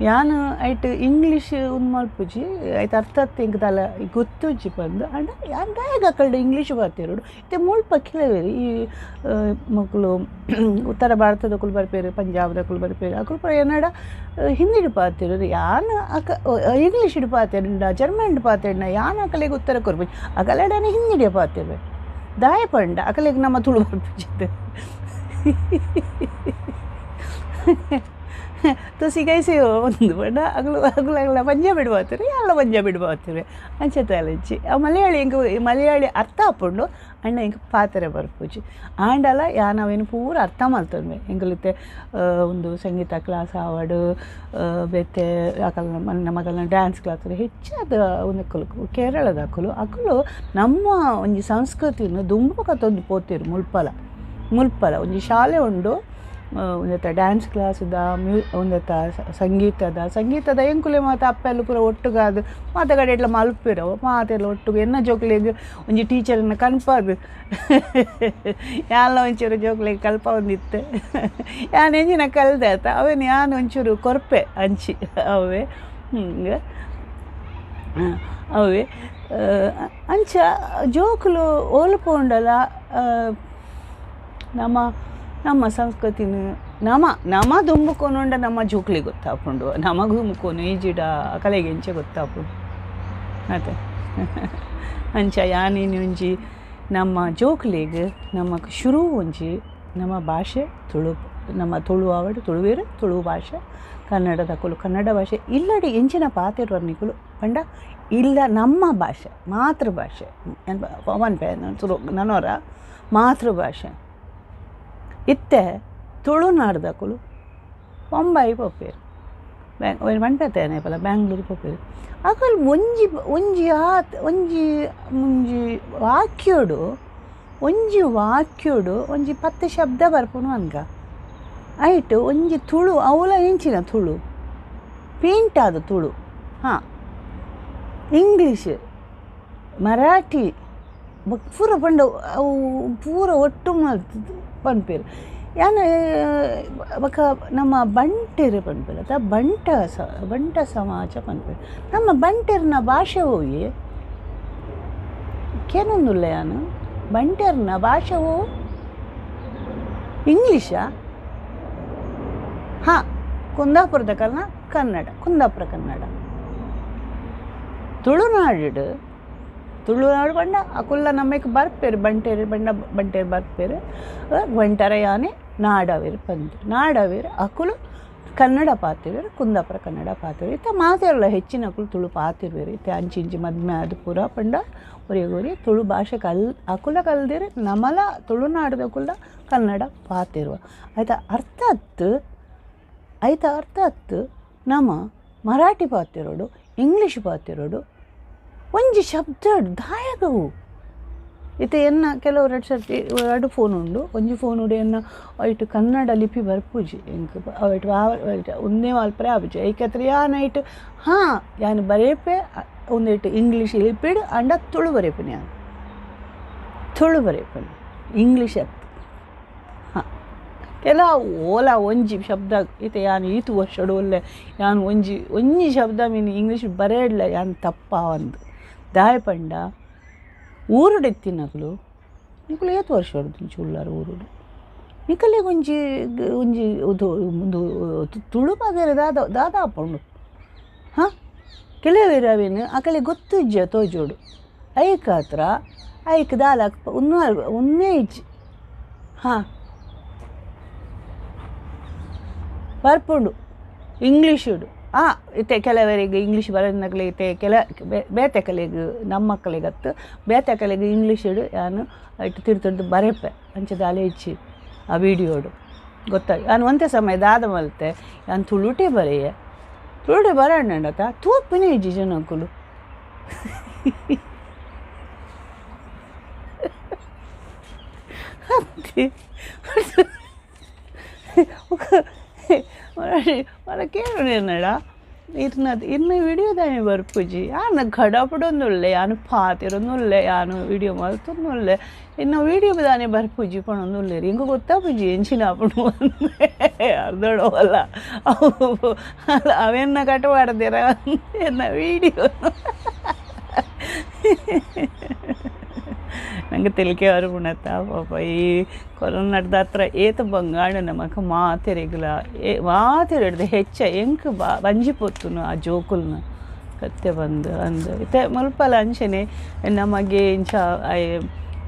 ಯಾನ್ ಐಟ್ ಇಂಗ್ಲೀಷ್ ಉಂದು ಮಲ್ಪುಜಿ ಐತ ಅರ್ಥ ಎಂಕ್ ದಾಲ ಗೊತ್ತುಜ್ಜಿ ಪಂದ್ ಆಂಡ ಯಾನ್ ದಾಯೆಗ್ ಅಕಲ್ಡ ಇಂಗ್ಲೀಷ್ ಪಾತೆರೊಡು ಇತ್ತೆ ಮುಲ್ಪ ಕೆಲವೆರ್ ಈ ಮೊಕುಲು ಉತ್ತರ ಭಾರತದಕುಲು ಬರ್ಪೆರ್ ಪಂಜಾಬ್ದಕುಲು ಬರ್ಪೆರ್ ಅಕುಲು ಪೂರ ಎನ್ನಡ ಹಿಂದಿಡ್ ಪಾತೆರುವೆರ್ ಯಾನ್ ಅಕ ಇಂಗ್ಲೀಷ್ಡ್ ಪಾತೆರ್ಂಡ ಜರ್ಮನ್ಡ್ ಪಾತೆರ್ಂಡ ಯಾನ್ ಅಕಲೆಗ್ ಉತ್ತರ ಕೊರ್ಪುಜಿ ಅಕಲೆಡನೆ ಹಿಂದಿಡೇ ಪಾತೆರುವೆ ದಾಯೆ ಪಂಡ ಅಕಲೆಗ್ ನಮ್ಮ ತುಳು ಬರ್ಪುಜಿ. ತುಸಿ ಕೈಸಿ ಒಂದು ಪಂಡ ಅಗಲು ಅಗಲು ಅಗಲ ಪಂಜಾಬಿಡ್ ಬಾತಿರು ಎಲ್ಲ ಪಂಜಾಬಿಡ್ ಬಾತಿರು ಅಂಚ ತಲೆಂಚಿ. ಆ ಮಲಯಾಳಿ ಎಂಕ್ ಮಲಯಾಳಿ ಅರ್ಥ ಆಪುಂಡು ಅಂಡ ಎಂಕ್ ಪಾತೆರ ಬರ್ಪುಜಿ ಆಂಡಲ ಯಾನ್ ಅವೆನ್ ಪೂರ ಅರ್ಥ ಮಲ್ತೊನ್ವೆ. ಎಂಕುಲಿತ್ತೆ ಒಂದು ಸಂಗೀತ ಕ್ಲಾಸ್ ಆವಡ್ ಬೇತೆ ಅಕಲ್ನ ಮಗಲ್ನ ಡ್ಯಾನ್ಸ್ ಕ್ಲಾಸ್ ಹೆಚ್ಚಾದ ಉಂದಕುಲು ಕೇರಳದಕುಲು ಅಕುಲು ನಮ್ಮ ಒಂಜಿ ಸಂಸ್ಕೃತಿನ ದುಂಬು ಕತ್ತೊಂದು ಪೋತಿರು. ಮುಲ್ಪಲ ಮುಲ್ಪಲ ಒಂಜಿ ಶಾಲೆ ಉಂಡು ಒಂದೆತ ಡ್ಯಾನ್ಸ್ ಕ್ಲಾಸ್ದ ಒಂದೆತ ಸಂಗೀತದ ಸಂಗೀತದ ಎಂಕುಲೆ ಮಾತ ಅಪ್ಪೆಲ್ಲ ಪೂರ ಒಟ್ಟುಗಾದ್ ಮಾತ ಕಡೆ ಎಡ್ಲ ಮಲ್ಪೆರ್ ಮಾತೆಲ್ಲ ಒಟ್ಟುಗು ಎನ್ನ ಜೋಕ್ಲೆಗ್ ಒಂಜಿ ಟೀಚರ್ನ ಕನ್ಪಾದ್ ಯಾನ್ಲ ಒಂಚೂರು ಜೋಕ್ಲೆಗ್ ಕಲ್ಪಾವೊಂದಿತ್ತೆ. ಯಾನ್ ಎಂಚಿನ ಕಲ್ದೆ ಆತ ಅವೆನ್ ಯಾನ್ ಒಂಚೂರು ಕೊರ್ಪೆ ಅಂಚಿ ಅವೇ ಅವೇ ಅಂಚ ಜೋಕುಲು ಓಲು ಪೋಂಡಲ ನಮ್ಮ ನಮ್ಮ ಸಂಸ್ಕೃತಿನ ನಮ ನಮ ದುಂಬುಕೊನುಂಡ ನಮ್ಮ ಜೋಕ್ಲಿಗೆ ಗೊತ್ತಾಪುಂಡು ನಮಗ್ ದುಂಬುಕೊನು ಈಜಿಡ ಅಕಲೆಗ್ ಎಂಚ ಗೊತ್ತಾಪುಂಡು ಅತೆ. ಅಂಚ ಯಾನಿನಿ ಒಂಜಿ ನಮ್ಮ ಜೋಕ್ಲೆಗ್ ನಮಕ್ ಶುರು ಒಂಜಿ ನಮ್ಮ ಭಾಷೆ ತುಳು ನಮ್ಮ ತುಳು ಆವಡ್ ತುಳುವೆರ್ ತುಳು ಭಾಷೆ ಕನ್ನಡದಕುಲು ಕನ್ನಡ ಭಾಷೆ ಇಲ್ಲಡೆ ಎಂಚಿನ ಪಾತೆರುವರ್ ನಿಕುಲು ಪಂಡ ಇಲ್ಲ ನಮ್ಮ ಭಾಷೆ ಮಾತೃಭಾಷೆ ಪನ್ಪೆ ತುಳು ನನೊರ ಮಾತೃಭಾಷೆ ಇತ್ತೆ ತುಳುನಾಡ್ದಕುಲು ಬೊಂಬಾಯಿ ಪೋಪೆರ್ ಪನ್ಪೆತ್ತೇನೆ ಪಲ ಬ್ಯಾಂಗ್ಳೂರು ಪೋಪೆರ್ ಅಕುಲು ಒಂಜಿ ಒಂಜಿ ಆತ್ ಒಂಜಿ ಒಂಜಿ ವಾಕ್ಯೊಡು ಒಂಜಿ ವಾಕ್ಯೊಡು ಒಂಜಿ 10 ಶಬ್ದ ಬರ್ಪುನು ಅನ್ಗ ಐಟ್ ಒಂಜಿ ತುಳು ಅವುಲ ಎಂಚಿನ ತುಳು ಪೇಂಟಾದ ತುಳು ಹಾಂ ಇಂಗ್ಲೀಷ್ ಮರಾಠಿ ಪೂರ ಪಂಡ ಅವು ಪೂರ ಒಟ್ಟು ಮಲ್ತುದು ಪನ್ಪೆರ್. ಯಾನ್ ಬೊಕ ನಮ್ಮ ಬಂಟೆರ್ ಪನ್ಪೆರ್ ಅತ ಬಂಟ ಬಂಟ ಸಮಾಜ ಪನ್ಪೆರ್. ನಮ್ಮ ಬಂಟೆರ್ನ ಭಾಷೆ ಒವ್ವೆ ಕೇನೊಂದುಲ್ಲೆ ಯಾನ್ ಬಂಟೆರ್ನ ಭಾಷೆ ಒವು ಇಂಗ್ಲೀಷಾ ಹಾಂ ಕುಂದಾಪುರದ ಕನ್ನಡ ಕುಂದಾಪುರ ಕನ್ನಡ. ತುಳುನಾಡು ತುಳುನಾಡು ಪಂಡ ಅಕುಲ್ಲ ನಮ್ಮೆಕ್ ಬರ್ಪೆರ್ ಬಂಟೆರ್ ಬಂಡ ಬಂಟೆರ್ ಬರ್ಪೆರ್ ಬಂಟರ ಯಾನೆ ನಾಡವೆರ್ ಪಂದ್ ನಾಡವೆರ್ ಅಕುಲು ಕನ್ನಡ ಪಾತೆರುವೆರ್ ಕುಂದಾಪುರ ಕನ್ನಡ ಪಾತೆರುವೆರ್. ಇತ್ತೆ ಮಾತೆರ್ಲ ಹೆಚ್ಚಿನಕುಲು ತುಳು ಪಾತೆರುವೆರ್. ಇತ್ತೆ ಅಂಚಿ ಇಂಚಿ ಮದ್ಮೆ ಆದ್ ಪೂರ ಪಂಡ ಒರಿಯಗ್ ಒರಿ ತುಳು ಭಾಷೆ ಅಕುಲ ಕಲ್ದೆರ್ ನಮಲ ತುಳುನಾಡುದಕುಲ್ಲ ಕನ್ನಡ ಪಾತೆರುವ ಐತ ಅರ್ಥ ಅತ್ತ್ ಐತ ಅರ್ಥ ಅತ್ತ್ ನಮ ಮರಾಠಿ ಪಾತೆರೊಡು ಇಂಗ್ಲೀಷ್ ಪಾತೆರೊಡು ಒಂಜಿ ಶಬ್ದ ದಾಯಕವು. ಇತ್ತೆ ಎನ್ನ ಕೆಲವು ರಡ್ಡ್ ಸರ್ತಿ ರಡ್ಡ್ ಫೋನ್ ಉಂಡು ಒಂಜಿ ಫೋನ್ ಉಂಡು ಎನ್ನ ಐಟ್ ಕನ್ನಡ ಲಿಪಿ ಬರ್ಪುಜಿ ಎಂಕ್ ಐಟ್ ಉಂದೇ ಮಲ್ಪರೆ ಆಪುಜಿ ಐಕತ್ರ ಯಾನ್ ಐಟ್ ಹಾಂ ಯಾನ್ ಬರೆಪೆ ಉಂದೆಟ್ ಇಂಗ್ಲೀಷ್ ಲಿಪಿಡ್ ಆಂಡ ತುಳು ಬರೆಪುನಿ ಯಾನ್ ತುಳು ಬರೆಪುನಿ ಇಂಗ್ಲೀಷ್ ಅತ್ತ್. ಹಾಂ ಕೆಲವು ಓಲ ಒಂಜಿ ಶಬ್ದ ಇತ್ತೆ ಯಾನ್ ಈತ್ ವರ್ಷಡು ಉಲ್ಲೆ ಯಾನ್ ಒಂಜಿ ಒಂಜಿ ಶಬ್ದ ಮೀನ್ ಇಂಗ್ಲೀಷ್ ಬರೆಯಡ್ಲ ಯಾನ್ ತಪ್ಪಾವಂದು ದಾಯೆ ಪಂಡ ಊರುಡು ಇತ್ತಿನಕುಲು ನಿಕುಲು ಏತ್ ವರ್ಷೊಡ್ದಿಂಚಿ ಉಲ್ಲರ್ ಊರುಡು ನಿಕಲೆಗ್ ಒಂಜಿ ಒಂಜಿ ಉಂದು ತುಳು ಪಾತೆರ ದಾದ ದಾದ ಆಪುಂಡು ಹಾಂ ಕೆಲವೆರ್ ಅವೆನ್ ಅಕಲೆಗ್ ಗೊತ್ತುಜ್ಜ ತೋಜೋಡು ಐಕಾತ್ರ ಐಕ್ ದಾಲ ಉನ್ನೇ ಇಜ್ಜಿ ಹಾಂ ಬರ್ಪುಂಡು ಇಂಗ್ಲೀಷುಡು ಇತ್ತೆ ಕೆಲವರಿಗೆ ಇಂಗ್ಲೀಷ್ ಬರನಕ್ಲೆ ಇತ್ತೆ ಕೆಲ ಬೇತೆ ಕಲೆಗ್ ನಮ್ಮ ಮಕ್ಕಳಿಗತ್ತು ಬೇತೆ ಕಲೆಗ್ ಇಂಗ್ಲೀಷುಡು ಯಾನ್ ಐಟ್ ತಿರ್ತಿರ್ದು ಬರೆಪೆ ಅಂಚ ದಾಲ ಇಜ್ಜಿ ಆ ವೀಡಿಯೋಡು ಗೊತ್ತಾಗಿ ಯಾನ್ ಒಂತೆ ಸಮಯ ದಾದ ಮಲ್ತೆ ಯಾನ್ ತುಳುಟೇ ಬರೆಯೆ ತುಳುಟೇ ಬರಣ್ಣತ ತೂಪಿನೇ ಇಜ್ಜಿ ಜನಕ್ಕುಲು. ಕೇಳುನೇನಡ ಇರ್ನ ಇರ್ನ ವಿಡಿಯೋ ದಾನೆ ಬರ್ಪುಜಿ ಯಾನ್ ಖಡಪಡೊಂದುಲ್ಲೆ ಯಾನ್ ಪಾತೆರೊಂದುಲ್ಲೆ ಯಾನ್ ವಿಡಿಯೋ ಮಲ್ತೊಂದುಲ್ಲೆ ಇನ್ನ ವಿಡಿಯೋ ದಾನೆ ಬರ್ಪುಜಿ ಪಣೊಂದುಲ್ಲೆರ್ ಎಂಕ್ ಗೊತ್ತಾಪುಜಿ ಎಂಚಿನ ಆಪುಂಡು ಅರ್ಧೊಡವಲ್ಲ ಅವು ಅವೆನ್ನ ಕಟ್ ಪಾಡ್ದೆರ ಎನ್ನ ವಿಡಿಯೋ ನಂಗೆ ತೆಲಿಕೆ ಬರ್ಪುಂಡತ್ತ ಪಾಪ ಈ ಕೊರೋನಾದ ಹತ್ರ ಏತ್ ಬಂಗಾಂಡ್ ನಮಕ್ ಮಾತೆರೆಗ್ಲ ಮಾತೆರೆಡ್ದ್ ಹೆಚ್ಚ ಎಂಕ್ ಬಂಜಿ ಪೊತ್ತುನು ಆ ಜೋಕುಲ್ನ ಸತ್ಯ ಬಂದು ಅಂದ್ ಇತ್ತೆ ಮುಲ್ಪಲ ಅಂಚನೆ ನಮಗೆ ಇಂಚ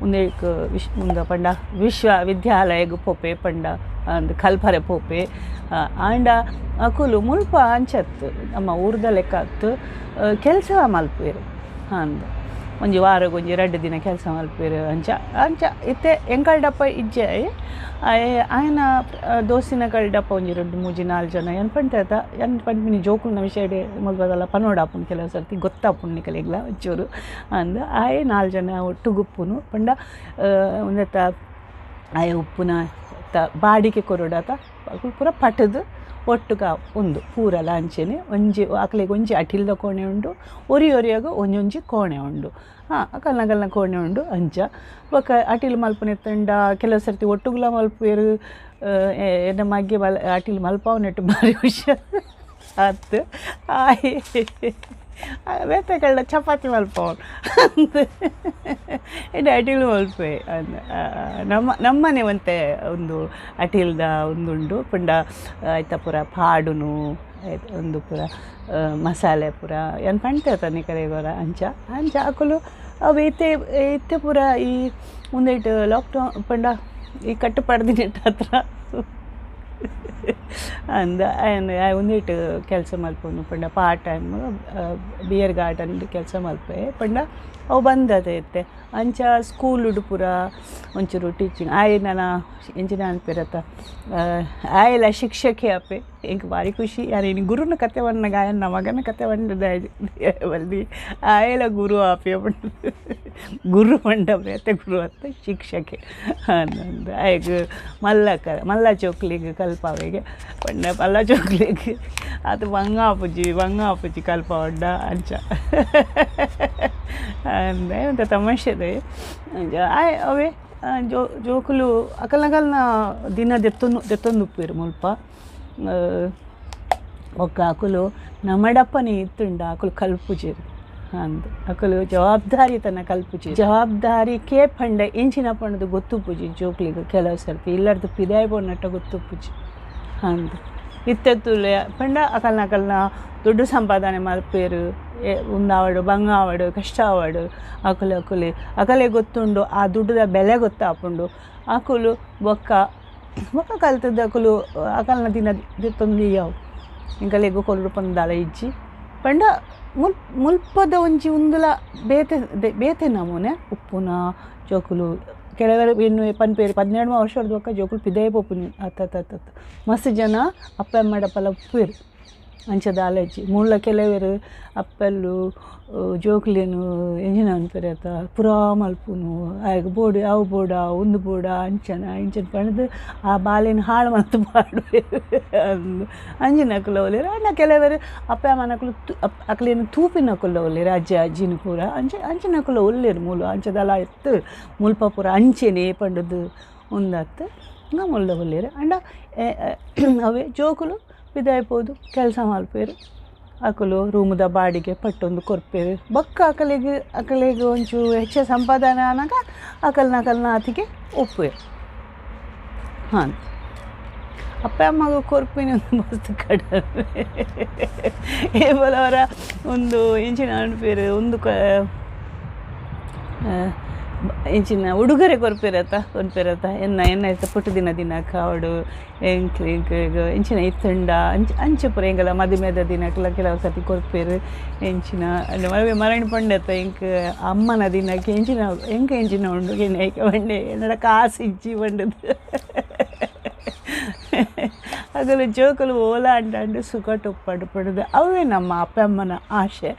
ಉಂದೆಕ್ ವಿಶ್ ಉಂದ ಪಂಡ ವಿಶ್ವವಿದ್ಯಾಲಯಗ್ ಪೋಪೆ ಪಂಡ ಅಂದ್ ಕಲ್ಪರೆ ಪೋಪೆ ಆಂಡ ಅಕುಲು ಮುಲ್ಪ ಅಂಚತ್ ನಮ್ಮ ಊರ್ದ ಲೆಕ್ಕ ಕೆಲಸ ಮಲ್ಪುವೆರ್ ಅಂದ್ ಒಂಜಿ ವಾರಗ್ ಒಂಜಿ ರಡ್ಡ್ ದಿನ ಕೆಲಸ ಮಲ್ಪುವೆರ್ ಅಂಚ ಅಂಚ ಇತ್ತೆ ಎಂಕಲ್ಡಪ್ಪ ಇಜ್ಜೆ ಆಯನ ದೋಸ್ತಿನ ಕಲ್ಡಪ್ಪ ಒಂಜಿ ರಡ್ಡ್ ಮೂಜಿ ನಾಲ್ ಜನ ಏನ್ ಪಂತೆ ಅತ ಏನ್ ಪನ್ಪಿನಿ ಜೋಕುಲ್ನ ವಿಷಯಡ್ ಮುಲ್ಪದಲ್ಲ ಪನೋಡಾಪುಂಡು ಕೆಲವು ಸರ್ತಿ ಗೊತ್ತಾಪುಂಡು ನಿಕಲೆಗ್ಲ ಒಂಚೂರು ಅಂದ್ ಆಯೆ ನಾಲ್ ಜನ ಒಟ್ಟುಗುಪ್ಪುನು ಪಂಡ ಉಂದೆತ ಆಯೆ ಉಪ್ಪುನ ಬಾಡಿಗೆ ಕೊರೊಡಾತ ಅಕುಲು ಪೂರ ಪಟುದು ಒಟ್ಟುಗ ಉಂದು ಪೂರಲ ಅಂಚೆನೆ ಒಂಜಿ ಅಕ್ಲೆಗ್ ಒಂಜಿ ಅಟಿಲ್ದ ಕೋಣೆ ಉಂಡು ಒರಿ ಒರಿಯಾಗ ಒಂಜೊಂಜಿ ಕೋಣೆ ಉಂಡು ಅಕಲ್ನ ಕೋಣೆ ಉಂಡು ಅಂಚ ಬೊಕ ಅಟಿಲ್ ಮಲ್ಪುನೆತ್ತಂಡ ಕೆಲವು ಸರ್ತಿ ಒಟ್ಟುಗುಲ ಮಲ್ಪುವೆರ್ ಎನ್ನ ಮಗ್ಗೆ ಮಲ್ ಅಟಿಲ್ ಮಲ್ಪಾವುನೆಟ್ ಬಾರಿ ಹುಷಾರ್ ಆತ್ ಆಯೆ ಬೇತೆ ಕಳ್ಳ ಚಪಾತಿ ಮಲ್ಪವನು ಎಡ್ಡೆ ಅಟಿಲ್ ಮಲ್ಪುವೆ ನಮ್ಮ ನಮ್ಮನೆ ಒಂತೆ ಒಂದು ಅಟಿಲ್ದ ಒಂದುಂಡು ಪಂಡ ಐತ ಪೂರ ಪಾಡುನು ಒಂದು ಪೂರ ಮಸಾಲೆ ಪೂರ ಏನ್ ಪಂತೆ ನಿಕಲೆಗೋರ ಅಂಚ ಅಂಚ ಅಕುಲು ಅವು ಇತ್ತೆ ಇತ್ತೆ ಪೂರ ಈ ಉಂದೆಟ್ ಲಾಕ್ಡೌನ್ ಪಂಡ ಈ ಕಟ್ಟು ಪಡ್ದಿನೆಟ್ ಹತ್ರ ಅಂದ್ ಉಂದೆಟ್ ಕೆಲಸ ಮಲ್ಪುನು ಪಂಡ part time beer garden ಕೆಲಸ ಮಲ್ಪೆ ಪಂಡ ಅವು ಬಂದದ ಇತ್ತೆ ಅಂಚ ಸ್ಕೂಲುಡು ಪೂರ ಒಂಚೂರು ಟೀಚಿಂಗ್ ಆಯೆ ನನ ಎಂಚಿನ ಅನ್ಪೇರತ್ತ ಆಯೆಲ ಶಿಕ್ಷಕಿ ಆಪೆ ಎಂಕ್ ಬಾರಿ ಖುಷಿ ಯಾರು ಇನಿ ಗುರುನ ಕತೆ ಪನ್ನಗ ಆಯನ ಮಗನ ಕತೆ ಪಂಡದ ಬಲ್ದಿ ಆಯೆಲ ಗುರು ಆಪೆ ಪಂಡ ಗುರು ಪಂಡ ಬೇತೆ ಗುರು ಅತ್ತ ಶಿಕ್ಷಕೆ ಅಂದ್ ಆಯಗ್ ಮಲ್ಲ ಕ ಮಲ್ಲ ಜೋಕ್ಲೆಗ್ ಕಲ್ಪಾವೆಗೆ ಪಂಡ ಮಲ್ಲ ಜೋಕ್ಲೆಗ್ ಅದು ಬಂಗ ಆಪುಜಿ ಬಂಗ ಆಪುಜಿ ಕಲ್ಪಾವೊಂಡ ಅಂಚ ಅಂದ್ ಒಂತೆ ತಮಾಷೆದೆ ಆಯ್ ಅವೇ ಜೋಕುಲು ಅಕಲ್ನಕಲ್ನ ದಿನ ದೆತ್ತೊಂದು ದೆತ್ತೊಂದು ಉಪ್ಪುವೆರ್ ಮುಲ್ಪ ಬೊಕ್ಕ ಅಕುಲು ನಮಡಪ್ಪನೆ ಇತ್ತುಂಡ ಅಕುಲು ಕಲ್ಪುಜೆರ್ ಅಂದ್ ಅಕುಲು ಜವಾಬ್ದಾರಿ ತನ್ನ ಕಲ್ಪುಜೆರ್ ಜವಾಬ್ದಾರಿ ಕೇ ಪಂಡ ಎಂಚಿನ ಪಂಡದು ಗೊತ್ತುಪ್ಪುಜಿ ಜೋಕ್ಲೆಗ್ ಕೆಲವು ಸರ್ತಿ ಇಲ್ಲರ್ದು ಪಿದಾಯಿ ಪೋನಟ್ಟ ಗೊತ್ತುಪ್ಪುಜಿ ಅಂದ್ ಇತ್ತೆ ತೂಲೆ ಪಂಡ ಅಕಲ್ನ ಅಕಲ್ನ ದುಡ್ಡು ಸಂಪಾದನೆ ಮಲ್ಪುವೆರ್ ಉಂದಾವಡ್ ಬಂಗ ಆವಡ್ ಕಷ್ಟ ಆವಡ್ ಅಕುಲು ಅಕುಲು ಅಕಲೆ ಗೊತ್ತುಂಡು ಆ ದುಡ್ಡುದ ಬೆಲೆ ಗೊತ್ತಾಪುಂಡು ಅಕುಲು ಬೊಕ್ಕ ಬೊಕ್ಕ ಕಲ್ತದ್ದು ಅಕುಲು ಅಕಲ್ನ ದಿನ ದೆತ್ತೊಂದು ಯಾವು ಎಂಕಲೆಗ್ ಕೊರೊಡು ಪಂದ್ ಇಜ್ಜಿ ಪಂಡ ಮುಲ್ಪದ ಒಂಜಿ ಉಂದುಲ ಬೇತೆ ಬೇತೆ ನಮೂನೆ ಉಪ್ಪುನ ಜೋಕುಲು ಕೆಲವರು ಇನ್ನು ಪನ್ಪೇರು 17 ವರ್ಷದ ಬೊಕ್ಕ ಜೋಕುಲು ಪಿದಯಿ ಪೋಪುನಿ ಅತ್ತ ಅತ್ತ ಮಸ್ತ್ ಜನ ಅಪ್ಪೆ ಅಮ್ಮಡಪ್ಪಲ ಉಪ್ಪುವೆರ್ ಅಂಚ ದಾಲ ಇಜ್ಜಿ ಮೂಲ ಕೆಲವೆರ್ ಅಪ್ಪೆಲ್ಲು ಜೋಕ್ಲೆನ್ ಎಂಚಿನ ಪನ್ಪೆರ್ ಅತ್ತ ಪೂರಾ ಮಲ್ಪುನು ಆಯಗ್ ಬೋಡು ಅವು ಬೋಡ ಉಂದು ಬೋಡ ಅಂಚನ ಇಂಚನ ಪಂಡ್ದ್ ಆ ಬಾಲೆನ್ ಹಾಳು ಮಲ್ತ್ ಪಾಡುವೆರ್ ಅಂದ್ ಅಂಚಿನಕುಲು ಉಲ್ಲೆರ್ ಆಂಡ ಕೆಲವೆರ್ ಅಪ್ಪೆ ಅಮ್ಮನಕುಲು ಅಕ್ಲೆನ್ ತೂಪಿನಕುಲು ಉಲ್ಲೆರ್ ಅಜ್ಜೆ ಅಜ್ಜಿನ ಪೂರ ಅಂಚ ಅಂಚಿನಕುಲು ಉಲ್ಲೆರ್ ಮೂಲು ಅಂಚ ದಾಲ ಇತ್ತು ಮುಲ್ಪ ಪೂರ ಅಂಚೆನೆ ಪಂಡುದು ಉಂದತ್ ಮುಲ್ಲ ಉಲ್ಲೆರ್ ಆಂಡ ಅವೇ ಜೋಕುಲು ಪಿದಾಯಿ ಪೋದು ಕೆಲಸ ಮಲ್ಪುವೆರ್ ಅಕುಲು ರೂಮುದ ಬಾಡಿಗೆ ಪಟ್ಟೊಂದು ಕೊರ್ಪೆರ್ ಬೊಕ್ಕ ಅಕಲೆಗ್ ಅಕಲೆಗ್ ಒಂಚೂರು ಹೆಚ್ಚ ಸಂಪಾದನೆ ಆನಗ ಅಕಲ್ನ ಅಕಲ್ನ ಆತಿಗೆ ಒಪ್ಪುವೆರ್ ಹಾಂ ಅಪ್ಪೆ ಅಮ್ಮಗ್ ಕೊರ್ಪಿನಿ ಒಂದು ಮಸ್ತ್ ಕಡಿಮೆ ಏಪಲ ಒಂದು ಎಂಚಿನ ಪನ್ಪೆರ್ ಒಂದು ಎಂಚಿನ ಉಡುಗೊರೆ ಕೊರ್ಪೆರತ್ತ ಕೊರ್ಪೆರತ್ತ ಎನ್ನ ಎನ್ನ ಇತ್ತ ಪುಟ್ಟುದಿನ ದಿನಕ್ ಆವಡ್ ಎಂಕ್ ಎಂಕ್ ಎಂಚಿನ ಇತ್ತುಂಡ ಅಂಚ ಅಂಚ ಪೂರ ಎಂಕಲ ಮದಿಮೆದ ದಿನಕ್ಲ ಕೆಲವು ಸರ್ತಿ ಕೊರ್ಪೆರ್ ಎಂಚಿನ ಮರಣಿ ಪಂಡೆತ್ತ ಎಂಕ್ ಅಮ್ಮನ ದಿನಕ್ಕೆ ಎಂಚಿನ ಎಂಕ್ ಎಂಚಿನ ಉಂಡು ಎನ್ನ ಪಂಡೆ ಎನ್ನಡ ಕಾಸು ಇಜ್ಜಿ ಪಂಡದು ಅಗಲು ಜೋಕುಲು ಓಲ ಅಂಡಂಡು ಸುಖಟ್ ಉಪ್ಪಡು ಪಡುದು ಅವೇ ನಮ್ಮ ಅಪ್ಪ ಅಮ್ಮನ ಆಶೆ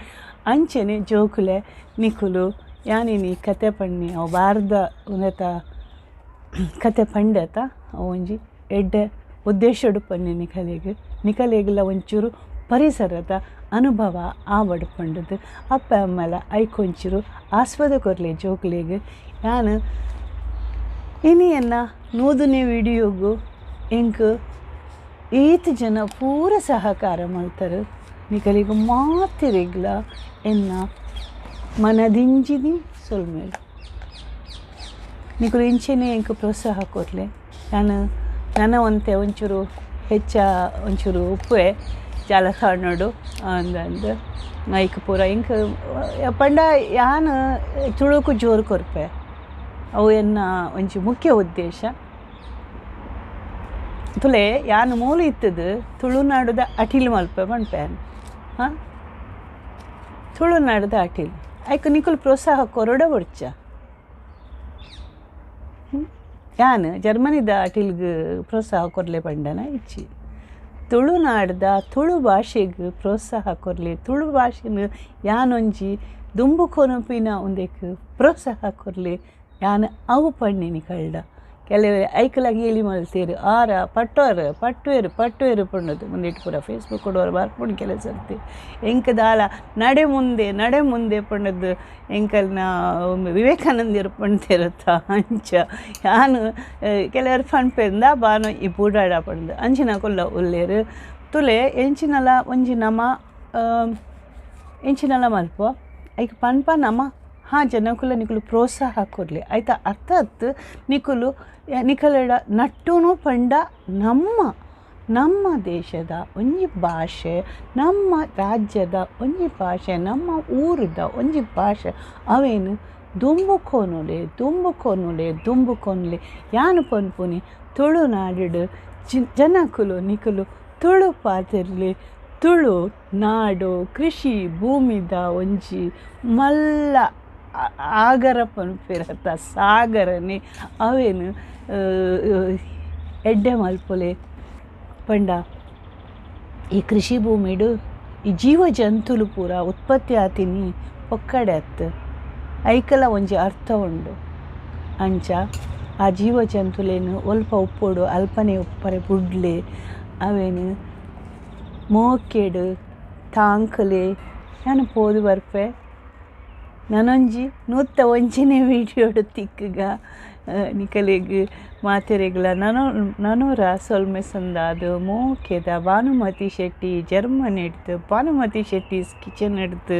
ಅಂಚೆನೆ ಜೋಕುಲೆ ನಿಕುಲು ಯಾನಿನಿ ಕತೆ ಪಣ್ಣಿ ಅವು ಬಾರ್ದ ಉಂದೆತ ಕತೆ ಪಂಡೆತ ಅವು ಒಂಜಿ ಎಡ್ಡೆ ಉದ್ದೇಶಡ್ ಪನ್ನಿ ನಿಕಲೆಗ್ ನಿಕಲೆಗ್ಲ ಒಂಚೂರು ಪರಿಸರದ ಅನುಭವ ಆವಡ್ ಪಂಡದು ಅಪ್ಪೆ ಅಮ್ಮಲ ಐಕ್ ಒಂಚೂರು ಆಸ್ವಾದ ಕೊರ್ಲೆ ಜೋಕ್ಲೆಗ್ ಯಾನ್ ಇನಿ ಎನ್ನ ನೂದನೇ ವಿಡಿಯೋಗು ಎಂಕ್ ಈತ್ ಜನ ಪೂರ ಸಹಕಾರ ಮಲ್ತರು ನಿಕಲೆಗ್ ಮಾತೆರೆಗ್ಲ ಎನ್ನ ಮನದಿಂಜಿದಿ ಸೊಲ್ಮೆಲು ನಿಕುಲು ಇಂಚೆನೆ ಎಂಕ್ ಪ್ರೋತ್ಸಾಹ ಕೊರ್ಲೆ ಯಾನ್ ನನ ಒಂತೆ ಒಂಚೂರು ಹೆಚ್ಚ ಒಂಚೂರು ಉಪ್ಪುವೆ ಜಾಲತಾಣಡು ಅಂದಂದು ಐಕ್ ಪೂರ ಎಂಕ್ ಪಂಡ ಯಾನ್ ತುಳುಕು ಜೋರು ಕೊರ್ಪೆ ಅವು ಎನ್ನ ಒಂಜಿ ಮುಖ್ಯ ಉದ್ದೇಶ. ತುಲೆ ಯಾನ್ ಮೂಲು ಇತ್ತದು ತುಳುನಾಡುದ ಅಟಿಲ್ ಮಲ್ಪೆ ಪನ್ಪೆ ಹಾಂ ತುಳುನಾಡುದ ಅಟಿಲ್ ಐಕ್ ನಿಕುಲು ಪ್ರೋತ್ಸಾಹ ಕೊರೊಡ ಬೊಡ್ಚ. ಯಾನ್ ಜರ್ಮನಿದ ಅಟಿಲ್ಗ್ ಪ್ರೋತ್ಸಾಹ ಕೊರ್ಲೆ ಪಂಡನ ಇಜ್ಜಿ. ತುಳುನಾಡ್ದ ತುಳು ಭಾಷೆಗ್ ಪ್ರೋತ್ಸಾಹ ಕೊರ್ಲೆ, ತುಳು ಭಾಷೆನ್ ಯಾನೊಂಜಿ ದುಂಬು ಕೊನೊಪಿನ ಉಂದೆಕ್ ಪ್ರೋತ್ಸಾಹ ಕೊರ್ಲೆ ಯಾನ್ ಅವು ಪಣ್ಣಿನಿ ಕಳ್ಳ. ಕೆಲವರು ಐಕಲ ಗೇಲಿ ಮಲ್ತೇರು ಆರ ಪಟ್ಟೋರು ಪಟ್ಟುವೇರು ಪಟ್ಟುವೇರು ಪಂಡದು ಮುಂದೆಟ್ ಪೂರ ಫೇಸ್ಬುಕ್ ಕೊಡುವರು ಬರ್ಪುಂಡು ಕೆಲವು ಸರ್ತಿ ಎಂಕ್ ದಾಲ ನಡೆ ಮುಂದೆ ನಡೆ ಮುಂದೆ ಪಂಡದು ಎಂಕಲ್ನ ವಿವೇಕಾನಂದರು ಪಂಡ್ತೇರತ್ತ ಅಂಚ ಯಾನು ಕೆಲವರು ಪನ್ಪೆಂದ ಬಾನು ಈ ಬೂಡಾಡ ಪಂಡ್ದು ಅಂಚಿನ ಕುಲ್ಲ ಉಲ್ಲೇರು. ತುಲೆ ಎಂಚಿನಲ ಒಂಜಿ ನಮ ಎಂಚಿನಲ ಮಲ್ಪ ಐಕ್ ಪನ್ಪ ನಮ ಹಾಂ ಜನಕುಲ ನಿಕುಲು ಪ್ರೋತ್ಸಾಹ ಕೊರ್ಲಿ ಆಯ್ತಾ ಅರ್ಥಾತ್ ನಿಕುಲು ನಿಕಲೆಡ ನಟ್ಟುನು ಪಂಡ ನಮ್ಮ ನಮ್ಮ ದೇಶದ ಒಂಜಿ ಭಾಷೆ, ನಮ್ಮ ರಾಜ್ಯದ ಒಂಜಿ ಭಾಷೆ, ನಮ್ಮ ಊರದ ಒಂಜಿ ಭಾಷೆ ಅವೇನು ದುಂಬುಕೊನುಲೆ ದುಂಬುಕೊನುಲೆ ದುಂಬುಕೊನುಲೆ. ಯಾನು ಪನ್ಪುನಿ ತುಳುನಾಡು ಜನಕುಲು ನಿಕುಲು ತುಳು ಪಾತೆರ್ಲಿ. ತುಳು ನಾಡು ಕೃಷಿ ಭೂಮಿದ ಒಂಜಿ ಮಲ್ಲ ಆಗರ ಪನ್ಪೆರತ್ತ ಸಾಗರನೆ ಅವೇನು ಎಡ್ಡೆ ಮಲ್ಪೊಲೆ ಪಂಡ ಈ ಕೃಷಿ ಭೂಮಿಡು ಈ ಜೀವ ಜಂತುಲು ಪೂರ ಉತ್ಪತ್ತಿ ಆತಿನಿ ಪೊಕ್ಕಡೆ ಅತ್ತು ಐಕಲ ಒಂಜಿ ಅರ್ಥ ಉಂಡು. ಅಂಚ ಆ ಜೀವ ಜಂತುಲೇನು ಒಲ್ಪ ಉಪ್ಪೊಡು ಅಲ್ಪನೆ ಉಪ್ಪರೆ ಬುಡ್ಲೆ ಅವೇನು ಮೋಕೆಡು ತಾಂಕಲೆ. ನಾನು ಪೋದು ಬರ್ಪೆ ನನೊಂಜಿ ನೂತ್ತ ಒಂಜಿನೇ ವೀಡಿಯೋಡು ತಿಕ್ಕಗ ನಿಕಲೆಗ್ ಮಾತೆರೆಗ್ಲ ನನೋರ ಸೊಲ್ಮೆ ಸಂದಾದು ಮೋಕೆದ ಭಾನುಮತಿ ಶೆಟ್ಟಿ ಜರ್ಮನಿ ಹಿಡ್ದು ಭಾನುಮತಿ ಶೆಟ್ಟೀಸ್ ಕಿಚನ್ ಹಿಡ್ದು.